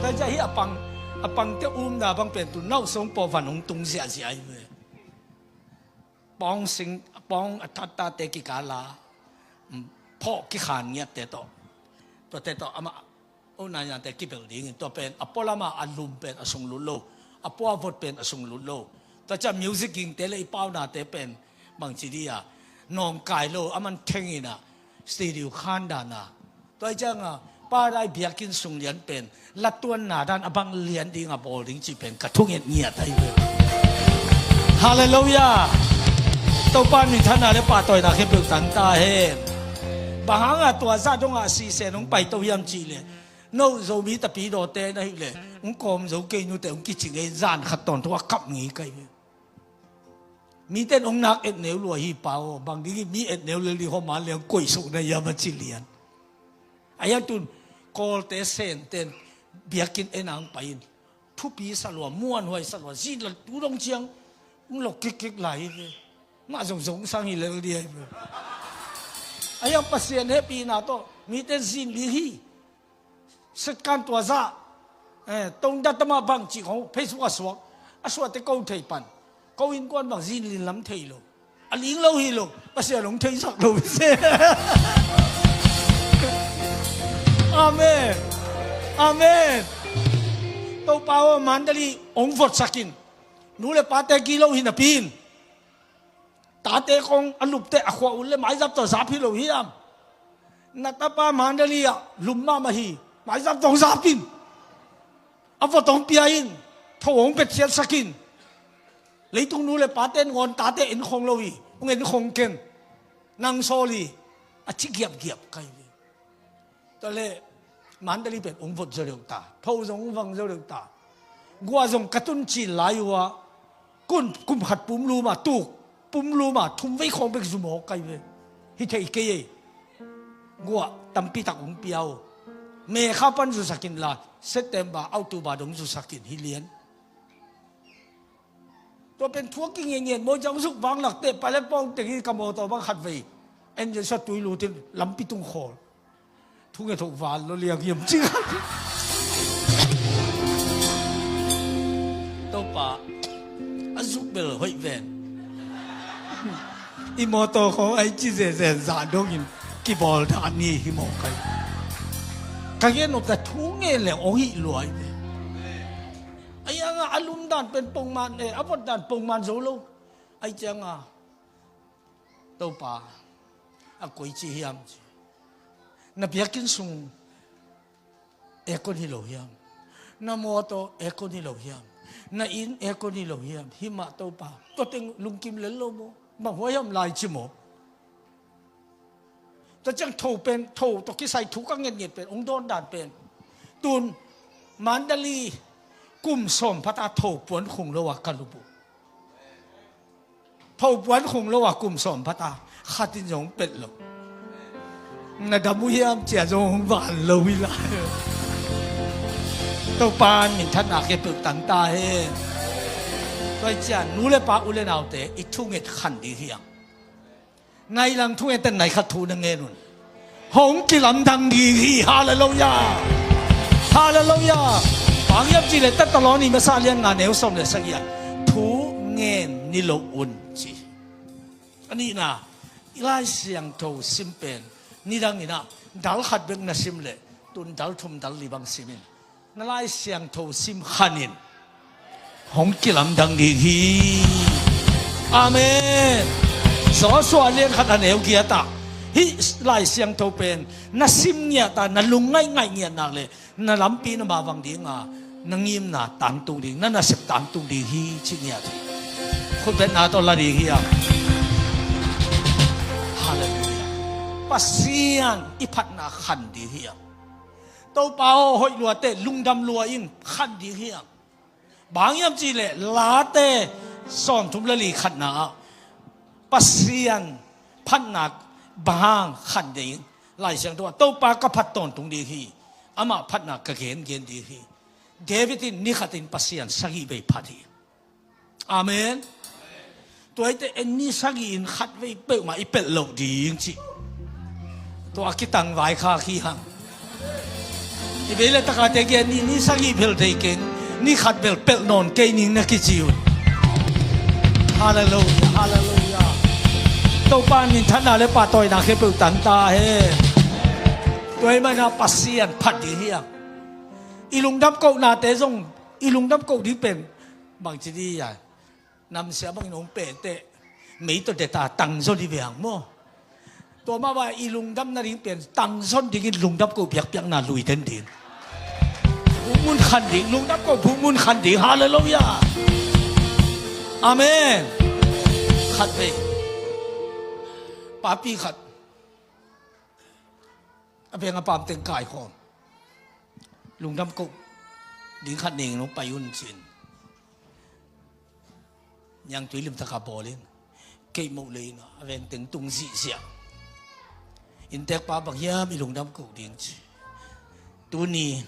Tua cia hi a pang a pangte umna bang pen tu nauh song pawh van hong tung ziahziah ai ve. Pawng sing pawng a thattate kikala phawh kikhan ngiatte tawh tuate tawh amah o nainate kibel dingin tua pen a pualama a lum pen a sunglut lo, a puavot pen a sunglut lo. Tua cia music gingte le i paunate pen bangci dia nawngkai lo a man thengina studio khandana. Tua i cianga Paradise biakinn sung lian pen latuanna dan a bang lian dinga bawl ding cih pen ka thunget ngiat ahi ve. Halleluiah. Topa minthanna le pahtawina khempeuh tang ta hen. Bang hanga tua zah dongah sisen hong paito hiam cihleh no Zomi tapidawte na hileh hong kawm zo kei nute hong kici ngei zan khat tawntung a kap ngei kai ve. Miten hong nak etneu lua hi pa aw bang dingin mi etneu lel ding hawman le hong koihsoh na hiam a ci lian. A hian tun Kawlte Senten biakinn en ang pai in thupi sa lua muanhuai sa lua zin la tu dong ciang hong lok kikkik lai hi ve. Mah zongzong sang hi lel ding ahi ve. A hian Pasian hehpihna tawh mite zin ding hi. Setkan tua zah eh, tongda tama bang cih khong Facebook a suak a suahte ko thei pan Ko innkuan bang zinlin lam thei lo. A ling lo hi lo. Pasian hong theisak lo hi se. Amen. Amen. Topa aw, Mandali hong votsak in. Nu le pate gilo hi napi in. Tate kong a lupte a khua un le maizap tawh zap hi lo hiam? Na tapa Mandali ah lum mahmah hi. Maizap tawh zap in. A vot hong pia in. Tho hong petkhiatsak in. Leitung nu le pate ngawn tate en khong lo hi. Hong en khong ken. Nang sawl hi. A ci giapgiap kai hi. Tua leh Mandali pen hong vot zaw deuh ta. Tho zong hong vang zaw deuh ta. Gua zong ka tun cil lai uh a, kun kum khat pumlum a tuk, pumlum a thum vei khawng bek zu mawk kai ve. Hi thei kei ei. Gua tampi tak hong pia uh. May kha pan zusak in la, September, October dong zusak in hi lian. Tua pen thu a kingengen maw, ciang zuk vang lak teh, pilot pawng teng hi ka mawtaw bang khat vei. Engine sawt tui lut in lampi tung khawl. Thu nget hoh val lo liang hiam cing. Topa, a zuk bel hoih ven. I mawtaw khawng ai ci zenzen zah dongin kibawl dah ni hi mawk ai. Ka gen nop ta thu ngen leng ong hih luai ve. Ai anga a lum dan pen pongman, eh, a vot dan pongman zo lo. Ai cianga, Topa, a koi ci hiam ci. Na biakinn sung aircon hi lo hiam? Na mawtaw aircon hi lo hiam? Na inn aircon hi lo hiam? Hi mah Topa. Tua teng lungkim lel lo maw? Bang huai hiam lai ci maw? Tua ciang tho pen, tho tawh kisai thu ka ngetnget pen, ong dawn dan pen. Tun, Mandali kum sawm phata tho puan khung lo a ka lup uh. Tho puan khung lo a kum sawm phata, khat in zong pelh lo. Na dam uh hiam cia zong hong van lo hi lai. Topa in minthanna khempeuh tang ta hen. Tua hi cian, nu le pa u le naute, i thunget khan ding hiam? Nai lang thungen ten nai khat thu na ngen un. Hong kilamdang ding hi, halleluiah. Halleluiah. Bang hiam cih leh Thesalonika masa lian nga neu sawm le sagih ah, thu ngen ni lo un ci. A nihna, i Lai Siangtho sim pen nidang in ah dal khat bek na sim leh tun dal thum dal li bang sim in. Na Lai Siangtho sim khan in hong kilamdang ding hi. Amen. Joshua lian khat a neu giat ah, hih Lai Siangtho pen na sim ngiat a, na lungngaih ngaih ngiat nak leh na lampi na mavang ding a, na ngimna tangtung ding, na nasep tangtung ding hi ci ngiat hi. Khutbetna tawh la ding hiam? Halleluiah. Pasian i phatna khan ding hiam? Topa aw, hoih luate, lungdam lua in khan ding hiam? Bang hiam cih leh Late sawmthum le li khatna ah Pasian phatna bang hang khan ding? Lai Siangtho ah, Topa ka phat tawntung ding hi. Amah phatna ka gengen ding hi. David in ni khat in Pasian sagih vei phat hi. Amen. Tua hi teh en ni sagih in khat vei peuhmah i pelh loh ding cih. Tua a kitang vai kha khi hang. I vei le taka te kia ni, ni sagih phel thei keng, ni khat bel pelh nawn kei ning na kici un. Halleluiah, halleluiah. Topa in minthanna le pahtawina khempeuh tang ta hen. Tua hi manin ah Pasian phat ding hiam? I lungdam kohnate zong, i lungdam koh ding pen bangci dih a, namsia bangin hong peh teh mei tawh deta tangzon hi ve hang maw? Tua mah bang i lungdam nading pen tangzon dingin lungdam koh biakpiakna lui den ding. Bukmun khan ding, lungdam koh bukmun khan ding. Halleluiah. Amen. Khat vei, papi khat a veng a pam teng kaikhawm, lungdam koh ding khat neng nong pai un ci-in niangtui limtaka bawl in, kei moh lei in a veng teng tung zihziah. Inntekpa bang hiam i lungdam koh ding ci. Tuni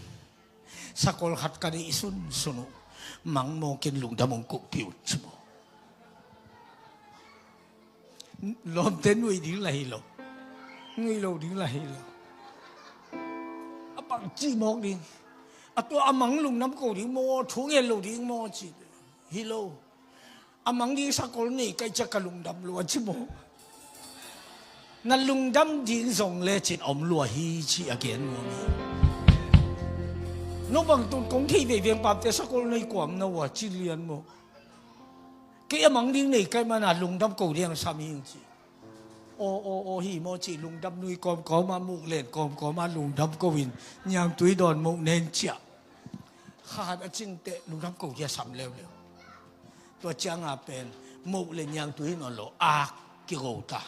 sakol khat ka neih sunsun uh, mang mawkin lungdam hong kohpih un ci maw? Lawmte nuih ding lah hi lo. Nuih lo ding lah hi lo. A bangci mawk ding? A tua a mang lungdam koh ding maw, thu ngen lo ding maw ci. Hi lo. A mang ding sakol nei ka hih ciang ka lungdam lua ci maw? Na lungdam ding zong lecin om lua hi ci a gen nuam hi. No bang tun kong thei veiveng pamte sakol nei kuam na uh a ci lian maw? Kei a mang ding nei ka hih mana lungdam ko ding sam hi ci. Aw aw aw hi maw ci lungdam nui kawmkawm a muk len kawmkawm a lungdam ko in niangtui dawn moh nen ciah. Khat a cingteh lungdam ko ding a sam leuleu. Tua cianga pen moh le niangtui hi nawn lo ak kigo ta.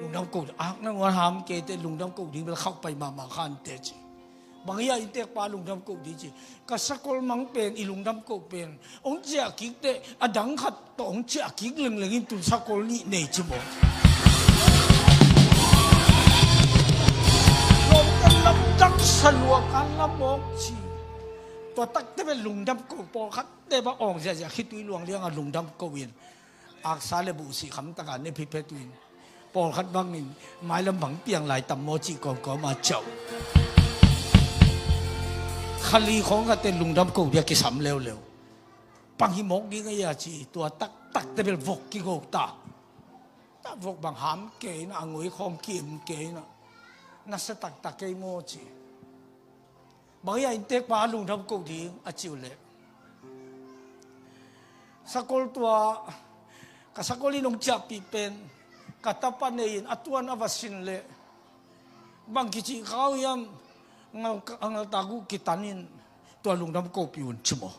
Lungdam ko ak nanguan ham kei teh lungdam ko ding bel khauh pai mahmah khan teh ci. Bang hi a inntekpa lungdam ko ding ci. Ka sakol mang pen i lungdam ko pen hong ciah kik teh a dang khat tawh hong ciah kik lengleng in tun sakol nih nei ci maw? Lawmte lamdang sa lua ka lamawk ci. Tua takte bel lungdam ko pawlkhat te ba awng ziahziah khitui luang lianga lungdam ko in aksa le buhsih khamtaka ne phiphet uh in pawlkhat bangin mailam bang piang lai tam maw cih kawmkawm a ciah uh. Khali khawng khatte lungdam ko ding a kisam leuleu. Bang hi mawk ding a ia ci tua taktakte bel vok kigo ta. Ta vok bang ham kei na a ngui khawng kim kei na nasa taktak kei maw ci. Bang hi a inntekpa lungdam ko ding a ci uh leh sakol tua ka sakol in hong ciahpih pen ka tapa nei in a tuan a va sin leh bang kici kha uh hiam? Ngal, ngaltak uh kitan in tua lungdam kopih un ci maw?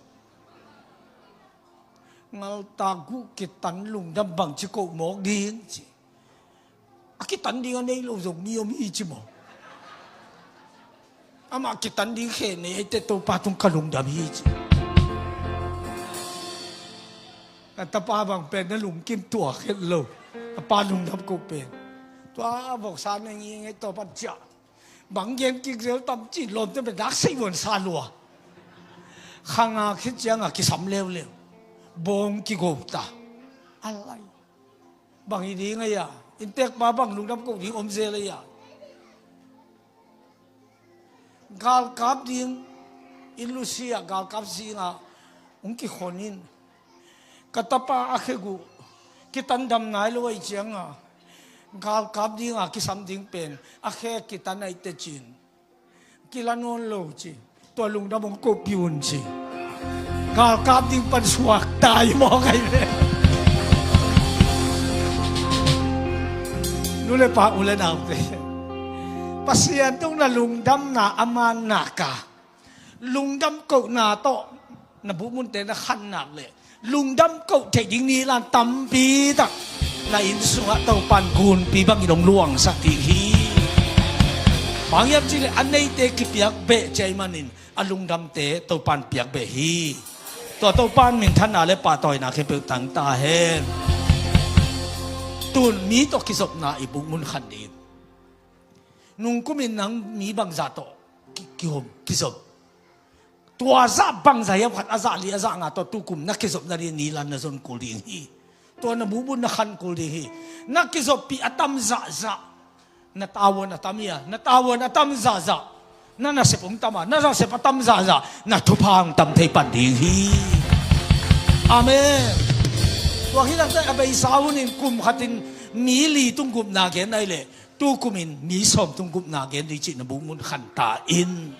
Ngaltak uh kitan lungdam bang ci ko mawk ding ci. A kitan ding a nei lo zong mi om hi ci maw? Amah kitan ding khe nei ei teh Topa tung ka lungdam hi ci. A tapa bang pen na lungkim tuak het lo. A pa lungdam ko pen tua voksa na ngi ngei Topa ciah. Bang gen kik zel tam ci lawmte pen dak sei vuan sa lua. Khanga khit cianga kisam leuleu. Bawng kigo ta. Alai. Bang hi ding a ia inntekpa bang lungdam ko ding om zel a ia. Galkap ding in lusia galkap zinga hong kikhon in ka tapa a khe guh kitan dam nai lo ahi cianga galkap dinga kisam ding pen a khe kitan ahi tecin kila nawn lo ci. Tua lungdam hong kopih un ci. Galkap ding pan suak tai mawk ahi ve. Nu le pa u le naute Pasian tung na lungdamna a manna ka lungdam kohna tawh na buhmunte na khannak le lungdam koh theih ding nilan tampi tak na inn sungah Topan gunpi bangin hong luangsak ding hi. Bang hiam cihleh a neite kipiak beh ciai manin a lungdamte Topan piak beh hi. Tua Topan minthanna le pahtawina khempeuh tang ta hen. Tun mi tawh kizopna i buhmun khan ding. Nungkumin nang mi bangzah tawh ki, kihom kizop. Tua zah bangzah hiam khat a zah li a zah nga tawh tukum na kizopna ding nilan na zon kul ding hi. Tua na buhbun na khan kul ding hi. Na kizoppih a tam zahzah na tavuan a tam hi a na tavuan a tam zahzah na nasep hong tam a na nasep a tam zahzah na thupha hong tam thei pan ding hi. Amen. Tua hi takte a beisa hunin kum khatin mi li tung gupna gen ahi leh tukumin mi sawm tung gupna gen ding cih na buhmun khan ta in.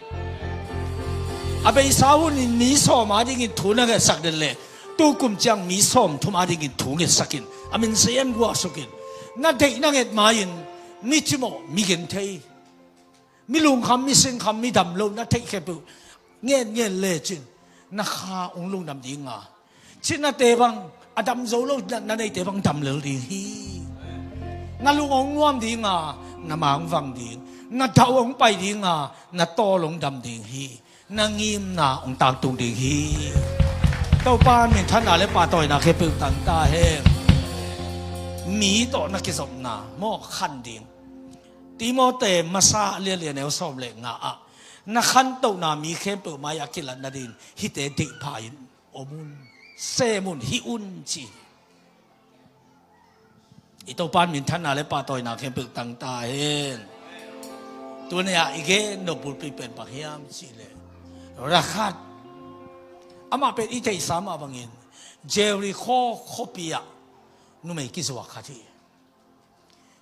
A beisa hunin mi sawm a dingin thu na ngetsak den leh tukum ciang mi sawm thum a dingin thu ngetsak in a min se en guahsuk in na deih na nget ma-in mi cimawh mi genthei mi lungkham mi sinkham mi dam lo na theih khempeuh ngen ngen lecin na kha hong lungdam dinga Cinate bang a dam zo lo na, na neite bang dam lel ding hi. Na lung hong nuam dinga na ma hong vang ding. Na dauh hong pai dinga na tawl hong dam ding hi. Na ngimna hong tangtung ding hi. Topa minthanna le pahtawina khempeuh tang ta hen. Mi tawh na kizopna maw khan ding. Timote masa lianlian neu sawm le nga ah na khantohna mi khempeuh mai-ah kilatna dingin hihte deihpha in om un, sem un, hih un ci. I Topan minthanna le pahtawina khempeuh tang ta hen. Tuni-ah i gen nop bulpi pen bang hiam cihleh rakhat amah pen i theihsa mah bangin Jericho khuapi ah numei kizuak khat hi.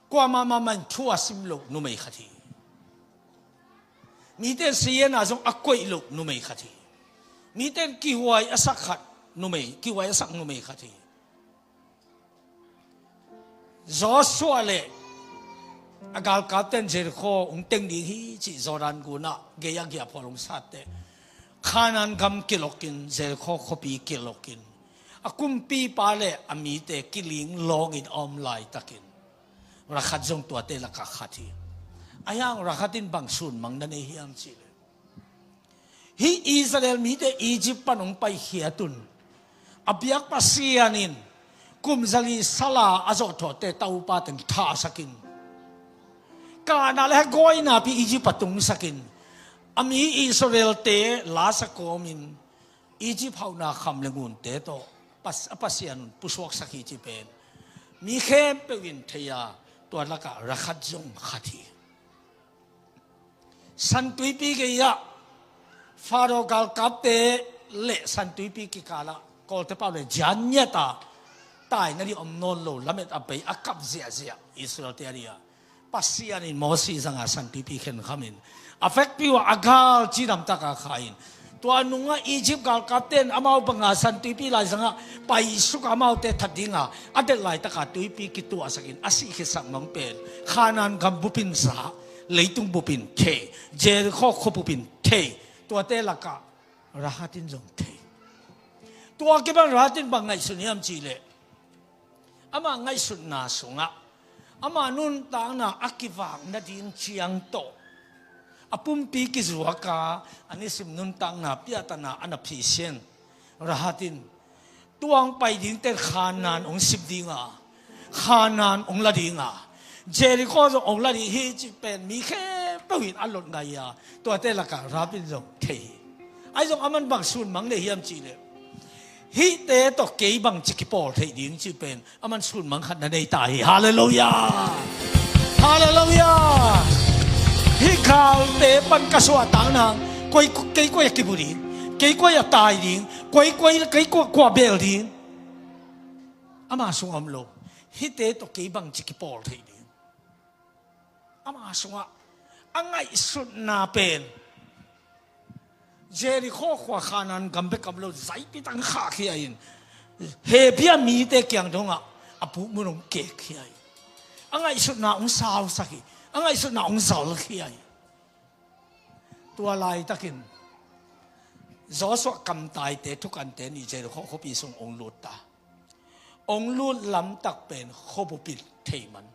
Kuamah mahmah in thu a sim lo numei khat hi. Mite in siena zong a koih lo numei khat hi. Mite in kihuai a sak khat numei, kihuai a sak numei khat hi. Joshua le a galkapte in Jericho hong teng ding hi cih Jordan gunah gei a giahphual hong satte, Kanaan gam kilokin, Jericho khuapi kilokin, a kumpipa le a mite kiling lawngin a om laitakin, Rahab zong tuate lakah khat hi. Ahi hang Rahab in bang sunmang na nei hiam cihleh, hih Israel mite Egypt pan hong paikhiat un, a biak Pasian in kum zali sala a zawhthawhte taupa teng thahsakin, kahna le gawina pi Egypt a tungsakin, a mi Israelte lasa kawmin Egypt hauhna kham le ngunte tawh pas-, a Pasian un pusuaksak hi ci pen mi khempeuh in thei a, tua lakah Rahab zong khat hi. Santuipi gei-ah Pharaoh galkapte le Santuipi kikalah kawlte pau le zian ngiata taina ding om nawn lo, lamet a bei a kap ziahziah Israelte a ding a, Pasian in Moses zanga Santuipi khenkhamin a vekpi uh a gal cidamtaka kha in, tua nungah Egypt galkapte in amau banga Santuipi laizangah paisuk amaute that dinga a delh laitaka tuipi kituahsakin a sihkhiatsak mangpen Kanaan gam bupin sa, leitung bupin thei, Jericho khua bupin thei, tuate lakah Rahab in zong thei. Tua kipan Rahab in bang ngaihsun hiam cihleh, ama ngaihsutna sungah ama nuntakna a kivak nading ciang tawh a pumpi kizuaka a nisim nuntakna piahtana a na phisian Rahab in tuang pai dingte Kanaan hong sim dinga, Kanaan hong la dinga, Jericho zong hong la ding hi cih pen mi khempeuh in a lot ngai a, tuate lakah Rahab in zong thei hi. Ahi zong aman bang sunmang nei hiam cihleh, hihte tawh kei bangci kipawl theih ding cih pen aman sunmang khat na nei ta hi. Halleluiah! Halleluiah! Hih galte pan ka suahtak nang, koi, kei koi a kibu ding, kei koi a tai ding, koi, koi, kei kua, kua bel ding. Ama sungah om lo. Hihte tawh kei bangci kipawl theih ding. Ama sungah a ngaihsutna pen Jericho khua Kanaan gam bek om lo, zaipi tak khahkhia in, Hebia mite kiang dongah a pukmun hong kekkhia in, a ngaihsutna hong sausak hi, a ngaihsutna hong zalkhia hi. Tua laitakin Joshua kamtaite thukante nih Jericho khuapi sung hong lut ta. Hong lut lamtak pen khuabup in thei man.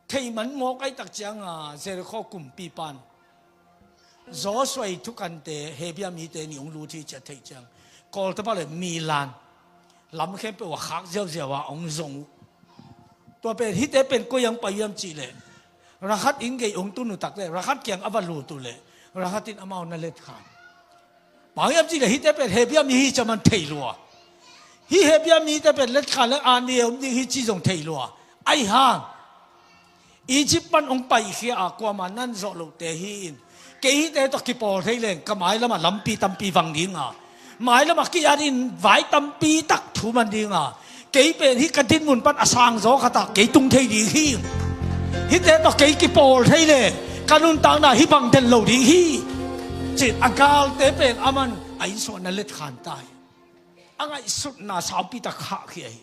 Thei man mawk ahih tak cianga Jericho kumpipan Joshua ii thukante Hebia mite nih hong lut hi ci a theih ciang, kawlte pau le milan lam khempeuh a khak ziauziau a hong zong uh. Tua pen hihte pen koi ang pai hiam cihleh, Rahab inn gei hong tun uh tak le Rahab kiang a va lut uh leh Rahab in amau na letkhan. Bang hiam cihleh hihte pen Hebia mi hi ci a man thei lua. Hih Hebia mite pen letkhan le aa ne om ding hi ci zong thei lua. Ahi hang Egypt pan hong paikhia a kuamah nan zawh lohte hi in, kei hihte tawh kipawl thei leng ka mailamah lampi tampi vang dinga, mailamah ki-at in vai tampi tak thuman dinga, kei pen hih ka dinmun pan a sangzaw khatah kei tung thei ding hi. Hihte tawh kei kipawl thei leng ka nuntakna hih bang den lo ding hi, ci-in a galte pen aman a inn sungah na letkhan ta hi. A ngaihsutna saupi tak khahkhia hi.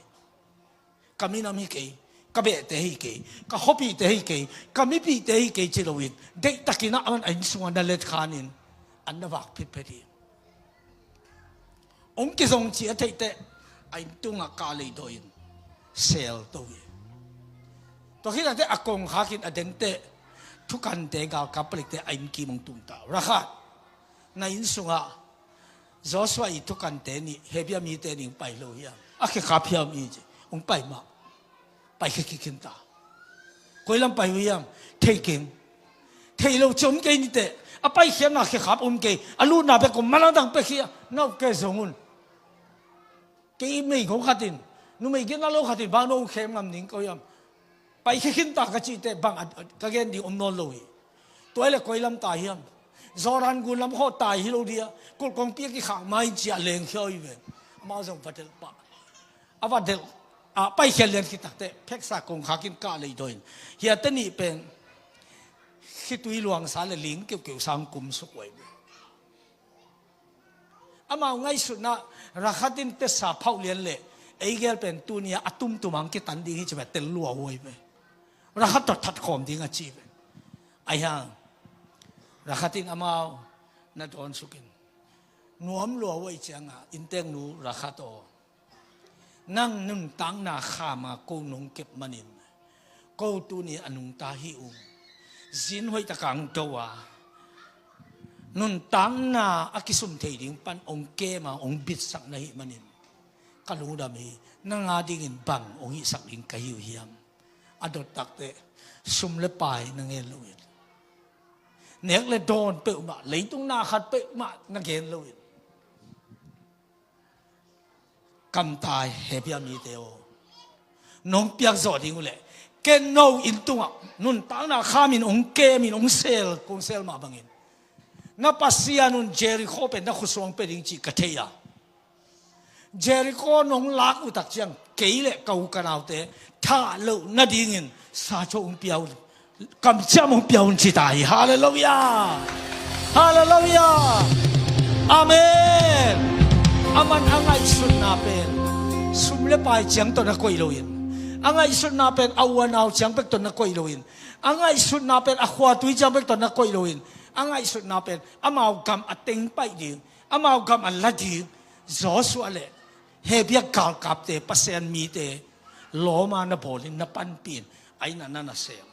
Ka minam hi kei, ka behte hi kei, ka khuapihte hi kei, ka mipihte hi kei ci loin, deihtakin ah aman a inn sungah na letkhan in an na vak phitphet hi. Hong kizong ci a theih teh a inn tungah kah lei dawh in sel to hi. Tua khit a teh a kongkhak in a deng teh thukante galkap palikte a inn kim hong tung ta. Rahab, na inn sungah Joshua ii thukante nih Hebia mite nih hong pai lo hiam? A khekhap hiam i ci, hong pai mah. Paikhia kik khin ta. Koi lam pai uh hiam? Thei keng. Thei lo ci om kei ni teh. A paikhiatna khekhap om kei. A lutna bek om, manlang dang pia khia. Na uke zong un. Kei meigong khat in, numei gina lo khat in bang no hong khem ngam ding ko hiam? Paikhia khin ta ka cih teh bang a, a, ka gen ding om nawn lo hi. Tua hi leh koi lam tai hiam? Jordan gun lam khawh tai hi lo dia, kulh kongpi a kikhak ma in ci a lengkhia uh hi ven. Amau zong va delh pah. A va delh a, paikhiat lian khit takteh pheksa kongkhak in kah lei daw in, hiate nih pen khitui luangsa le ling keukeu sang kum suk uh ahi ve. Amau ngaihsutna, Rahab in tetsa phauh lian le ei gel pen tuni-a a tumtum ang kitan ding hi ci ve, tel lua uh ahi ve. Rahab tawh that khawm ding a ci ve. Ahi hang Rahab in amau na dawn sukin, nuam lua uh ahi cianga innteknu Rahab aw, nang nuntakna khama ko nong kep manin ko tuni a nungta hi ung. Zin hoihtaka ang do a, nuntakna a kisum thei ding pan ong kem a ong bitsak na hih manin ka lungdam hi. Nang a dingin bang ong hihsak ding ka hi uh hiam? A dot takteh sum le pai na ngen loin, nek le dawn peuhmah, leitung na khat peuhmah na gen loin, kamtai, Hebia mite aw, nong piak zawh ding uh leh ken no inn tungah nuntakna khamin ong kemin ong sel, kong sel mah bangin na Pasian un Jericho pen na khusuang pia ding cih ka thei a, Jericho nong lak uh tak ciang kei le ka u ka naute thah loh nadingin sa cho ong pia un, kamciam ong pia un ci ta hi. Halleluiah. Halleluiah. Amen. Aman a ngaihsutna pen sum le pai ciang tawh na koih loin, a ngaihsutna pen a u a nau ciang bek tawh na koih loin, a ngaihsutna pen a khuatui ciang bek tawh na koih loin, a ngaihsutna pen amau gam a teng paih ding, amau gam a la ding, Joshua le Hebia galkapte, Pasian mite lawm a na bawlin na panpih in, a inn ah na na sem.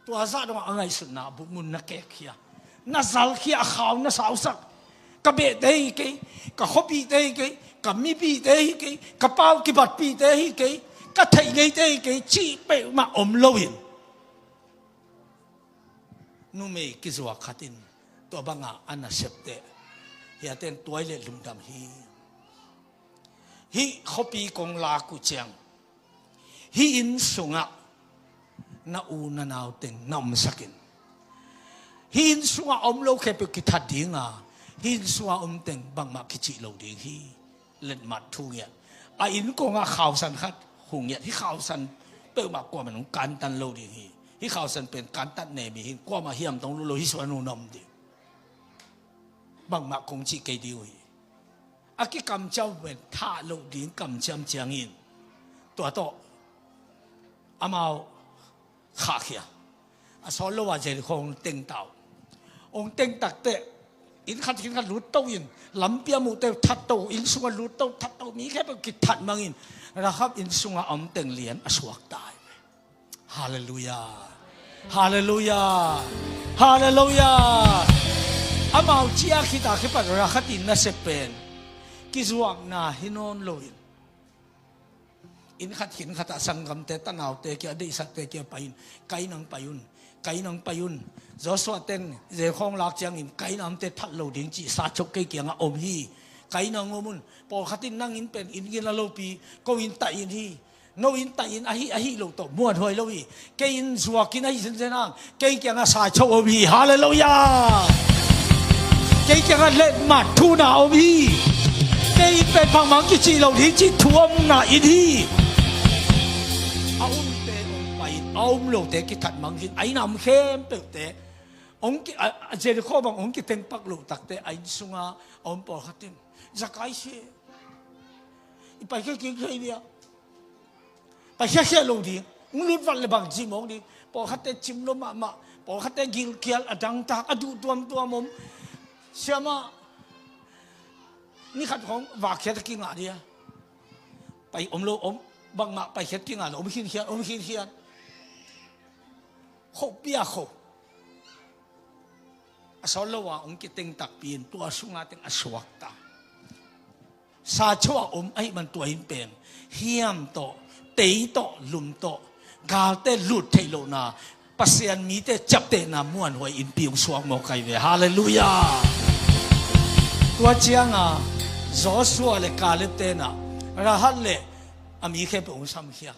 Tua zah dongah a ngaihsutna a bukmun na kekkhia, na zalkhia, a khau na sausak. Ka behte hi kei, ka khuapihte hi kei, ka mipihte hi kei, ka pau kibatpihte hi kei, ka theih ngeite hi kei cih peuhmah om loin, numei kizuak khat in tua bangah a nasepteh, hiate in tuai le lungdam hi. Hih khuapi kong lak uh ciang hih inn sungah na u na nau teng na omsak in, hih inn sungah a om lo khempeuh kithat dinga, hih inn sungah om teng bangmah kicih lo ding hi. Letmat thu ngiat. A inn kongah khausan khat hong ngiat. Hih khausan peuhmah kuamah in hong kantan lo ding hi. Hih khausan pen kantat nem hi. Hih kuamah hiam tong lo lo, hih sungah na om ding, bangmah kong cih kei ding uh hi. A kikamciam pen thah loh ding kamciam ciangin tua tawh amau khahkhia. A sawt lo a Jericho hong teng ta uh. Hong teng takteh inn khat inn khat lut to in, lampi a muhte uh that to, inn sungah lut to, that to, mi khempeuh kithat mangin Rahab inn sungah a om teng lian a suak ta hi. Halleluiah. Halleluiah. Halleluiah. Amau ciah khit a kipat Rahab in nasep pen kizuakna hi nawn loin, inn khat inn khatah sanggamte, tanaute kia, deihsakte kia pai-in, ka inn ah pai un, ka inn ah pai un. Joshua ten Jericho hong lak ciangin ka inn ah omte that lo ding cih sa chok kei kiangah om hi. Ka inn ah om un. Pawlkhat in nang inn pen inn gina lopi, ko inn taih inn hi, no inn taih inn ahi, ahi lo tawh muanhuai lo hi. Kei inn zuak inn ahi zenzen hang kei kiangah sa chok om hi. Halleluiah. Kei kiangah letmat thu na om hi. Kei inn pen bangmah kicih lo ding cih thu omna inn hi. A omte hong pai-in a om lote kithat mang hi. A inn a om khempeuhte hong ki, a, a Jericho bang hong kiteng pak loh takteh a inn sunga a om pawlkhat in, Zakai si, i pai kei kik thei dia. Pai khiakhia lo ding, hong lut vat le bang ci mawk ding. Pawlkhatte cim lo mahmah, pawlkhatte gilkial, a dangtak, a duh tuamtuam om. Siamah, ni khat khawng vakkhiat a kingah dia. Pai om lo om, bangmah paikhiat kingah lo, om khinkhiat, om khinkhiat. Khopi a kho. A sawt lo a hong kiteng takpi in tua sunga teng a suakta. Sa cho a om ahih man tua inn pen hiam tawh, tei tawh, lum tawh, galte lut theih lohna, Pasian mite ciaptehna muanhuai innpi hong suak mawk ahi ve. Halleluiah. Tua cianga Joshua le Caleb tenah Rahab le a mi khempeuh hong samkhia.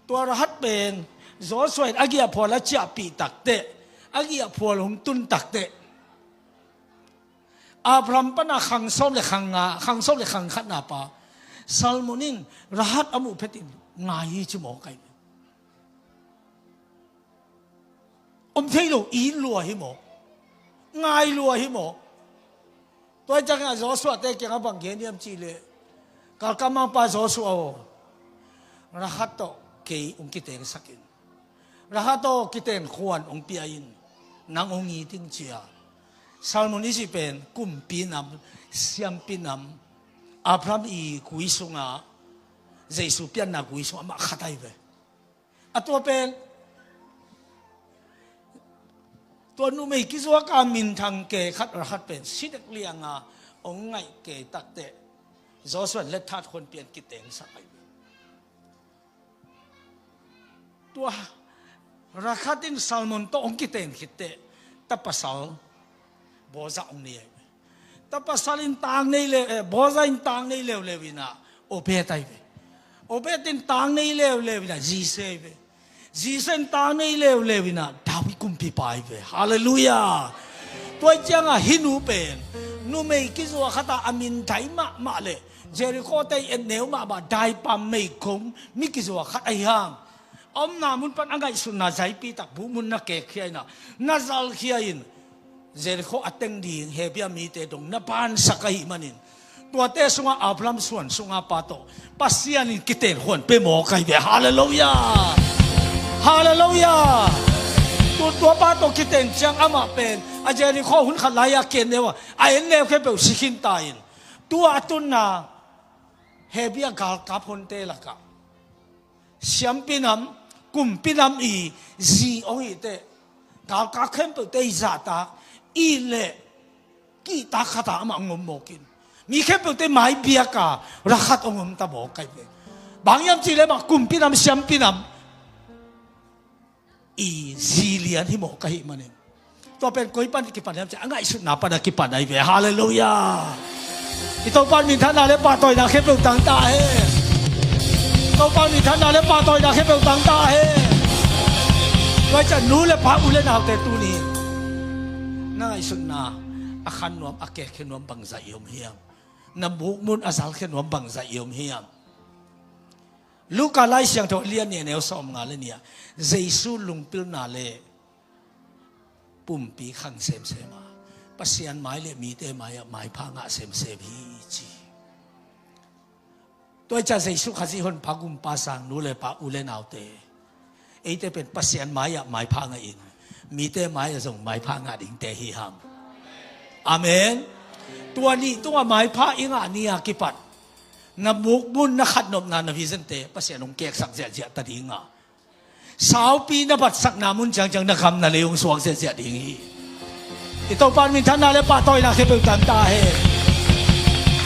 Tua Rahab pen Joshua in a giahphual a ciahpih takteh, a giahphual hong tun takteh, Abraham pana khang sawm le khang nga, khang sawm le khang khatna pa Salmon in Rahab a muh phetin ngai hi ci mawk ai. Om thei lo, it lua hi maw? Ngai lua hi maw? Tua hi ciangin a Joshua te kiangah bang gen hiam cihleh, galkapmangpa Joshua aw, Rahab tawh kei hong kitengsak in. Rahab tawh kiten khuan hong pia in, nang hong it ing ci a. Salmon i cih pen kumpi nam, siampi nam, Abraham i gui sungah, Jesu pianna gui sungah amah khat ahi ve. A tua pen, tua numei kizuak a minthang kei khat Rahab pen si dek lianga hong ngaih kei takteh, Joshua in lethat khuan pian kitengsak ahi. Tua Rahab in Salmon tawh hong kiten khitteh, ta pasal Boaz hong nei ahi. Ta pasal in tang nei leu, eh, Boaz in tang nei leuleu inah Obed ahi ve. Obed in tang nei leuleu inah Jesse ahi ve. Jesse in tang nei leuleu inah David kumpipa ahi ve. Halleluiah. Tua hi ciangah hih nu pen numei kizuak khatah a minthang mahmah le Jericho te i et neu mahmah daipam meigong mi kizuak khat ahi hang, a omna mun pan a ngaihsutna zaipi tak buhmun na kekkhia inah, na zalkhia in, Jericho a teng ding Hebia mite dong na bansak ahih manin, tuate sungah Abraham suan sunga pa tawh Pasian in kiten khuan pia mawk ahi ve. Halleluiah. Halleluiah. Tu tua pa tawh kiten ciang amah pen a Jericho hun khat lai-a ki-en neu a, a en neu khempeuh si khin ta in, tua a tunna Hebia galkap honte lakah siampi nam, kumpi nam i zi hong ihteh, galkap khempeuhte i zahtak, i leh kihtak khatah amah hong om mawk in, mi khempeuhte mai biaka Rahab hong om ta mawk ahi ve. Bang hiam cihleh amah kumpi nam, siampi nam i zi lian hi mawk ahih manin, tua pen koi pan kipan hiam ciah, a ngaihsutna pan a kipan ahi ve. Halleluiah. I Topa minthanna le pahtawina khempeuh tang ta hen. I Topa minthanna le pahtawina khempeuh tang ta hen. Tua ciah nu le pa, u le naute, tuni na ngaihsutna a khan nuam, a kekkhia nuam bangzah i om hiam? Na mukmun a zalkhia nuam bangzah i om hiam? Luka Lai Siangtho lian nih, a neu sawmnga le nih ah Jesu lungpilna le pumpi khang semsem a, Pasian mai le mite mai ah maipha ngah semsem hi ci. Tua hi ciah Jesu Khazih honpa, gumpa, sang, nu le pa, u le naute, eite pen Pasian mai ah maipha ngah in, mite mai ah zong maipha ngah dingte hi hang. Amen. Tua nih tungah maipha i ngah ni a kipat na mukmun, na khatnopna, na vision te Pasian hong keksak ziahziah ta ding a, saupi na batsakna mun ciangciang na gam na lei hong suak ziahziah ding hi. I Topa minthanna le pahtawina khempeuh tang ta hen.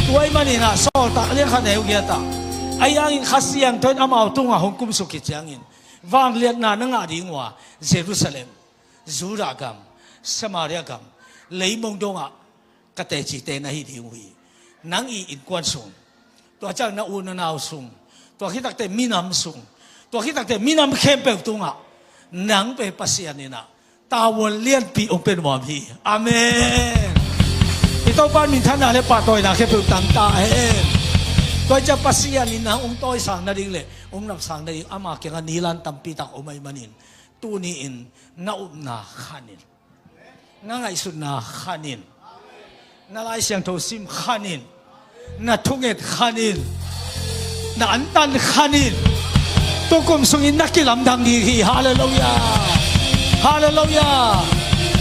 Tua ahih manin ah Sawltak lian khat, neu giat ah, ahi hangin Kha Siangtho in amau tungah hong kumsuk khit ciangin, vangliatna na ngah ding uh a, Jerusalem, Judah gam, Samaria gam, leimong dongah ka tecite na hi ding uh hi. Nang i innkuan sung, tua ciang na u na nau sung, tua khit takteh minam sung, tua khit takteh minam khempeuh tungah nang pen Pasian in ah tavuan lianpi hong pia nuam hi. Amen. I Topa minthanna le pahtawina khempeuh tang ta hen. Tua hi ciah Pasian in nang hong tawisang nading le hong napsang nading ama kiangah nilan tampi tak om ahih manin, tuni-in na upna khan in, na ngaihsutna khan in, na Lai Siangtho sim khan in, na thunget khan in, na antan khan in, tukum sungin na kilamdang ding hi. Halleluiah. Halleluiah.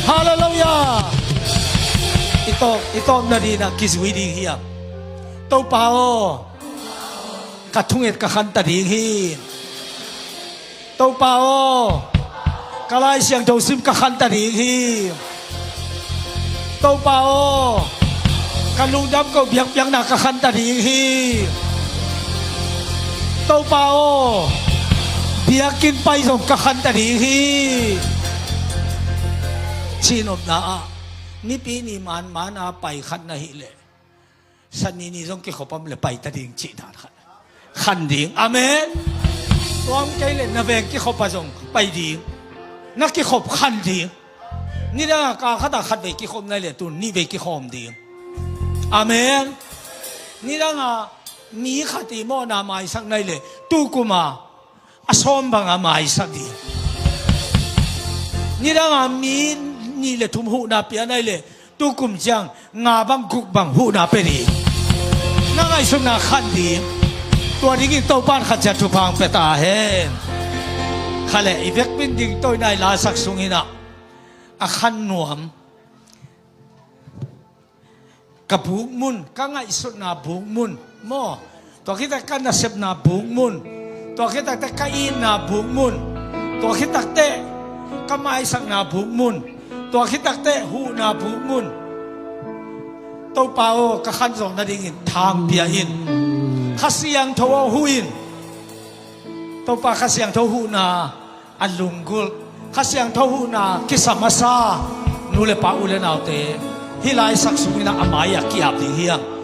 Halleluiah. I tawp, i tawp nading ah kizui ding hiam? Topa aw, ka thunget ka khan ta ding hi. Topa aw, ka Lai Siangtho sim ka khan ta ding hi. Topa aw, ka lungdam ko biakpiakna ka khan ta ding hi. Topa aw, biakinn pai zong ka khan ta ding hi. Cihnopna ah Nipi ni manman a pai khat na hih leh, Sani ni zong kikhop om le pai ta ding cih dan khat. Khan ding. Amen. Tua om kei le na veng kikhop ah zong pai ding. Na kikhop khan ding. Nidang a kal khat ah khat vei kikhop nai le tun nih vei kikhawm ding. Amen. Nidanga mi khat i mawhna maisak nai le, tukum a a sawm banga maisak ding. Nidanga mi nih le thum huhna pia nai le, tukum ciang nga bang guk bang huhna pia ding. Na ngaihsutna khan ding. Tua dingin Topan khat ciat thupha pia ta hen. Kha le, i vekpi in ding toi nai lasak sungin ah, a khan nuam. Ka bukmun, ka ngaihsutna bukmun maw? Tua khit tak ka nasepna bukmun, tua khit tak teh ka itna bukmun, tua khit tak teh ka maisakna bukmun, tua khit tak teh huhna bukmun. Topa aw, ka khan zawh nadingin thang pia in. Kha Siangtho aw, huh in. Topa Kha Siangtho huhna a lunggulh, Kha Siangtho huhna kisam a sa nu le pa, u le naute, hih laisak sungin ah a mai ah ki-ap ding hi hang.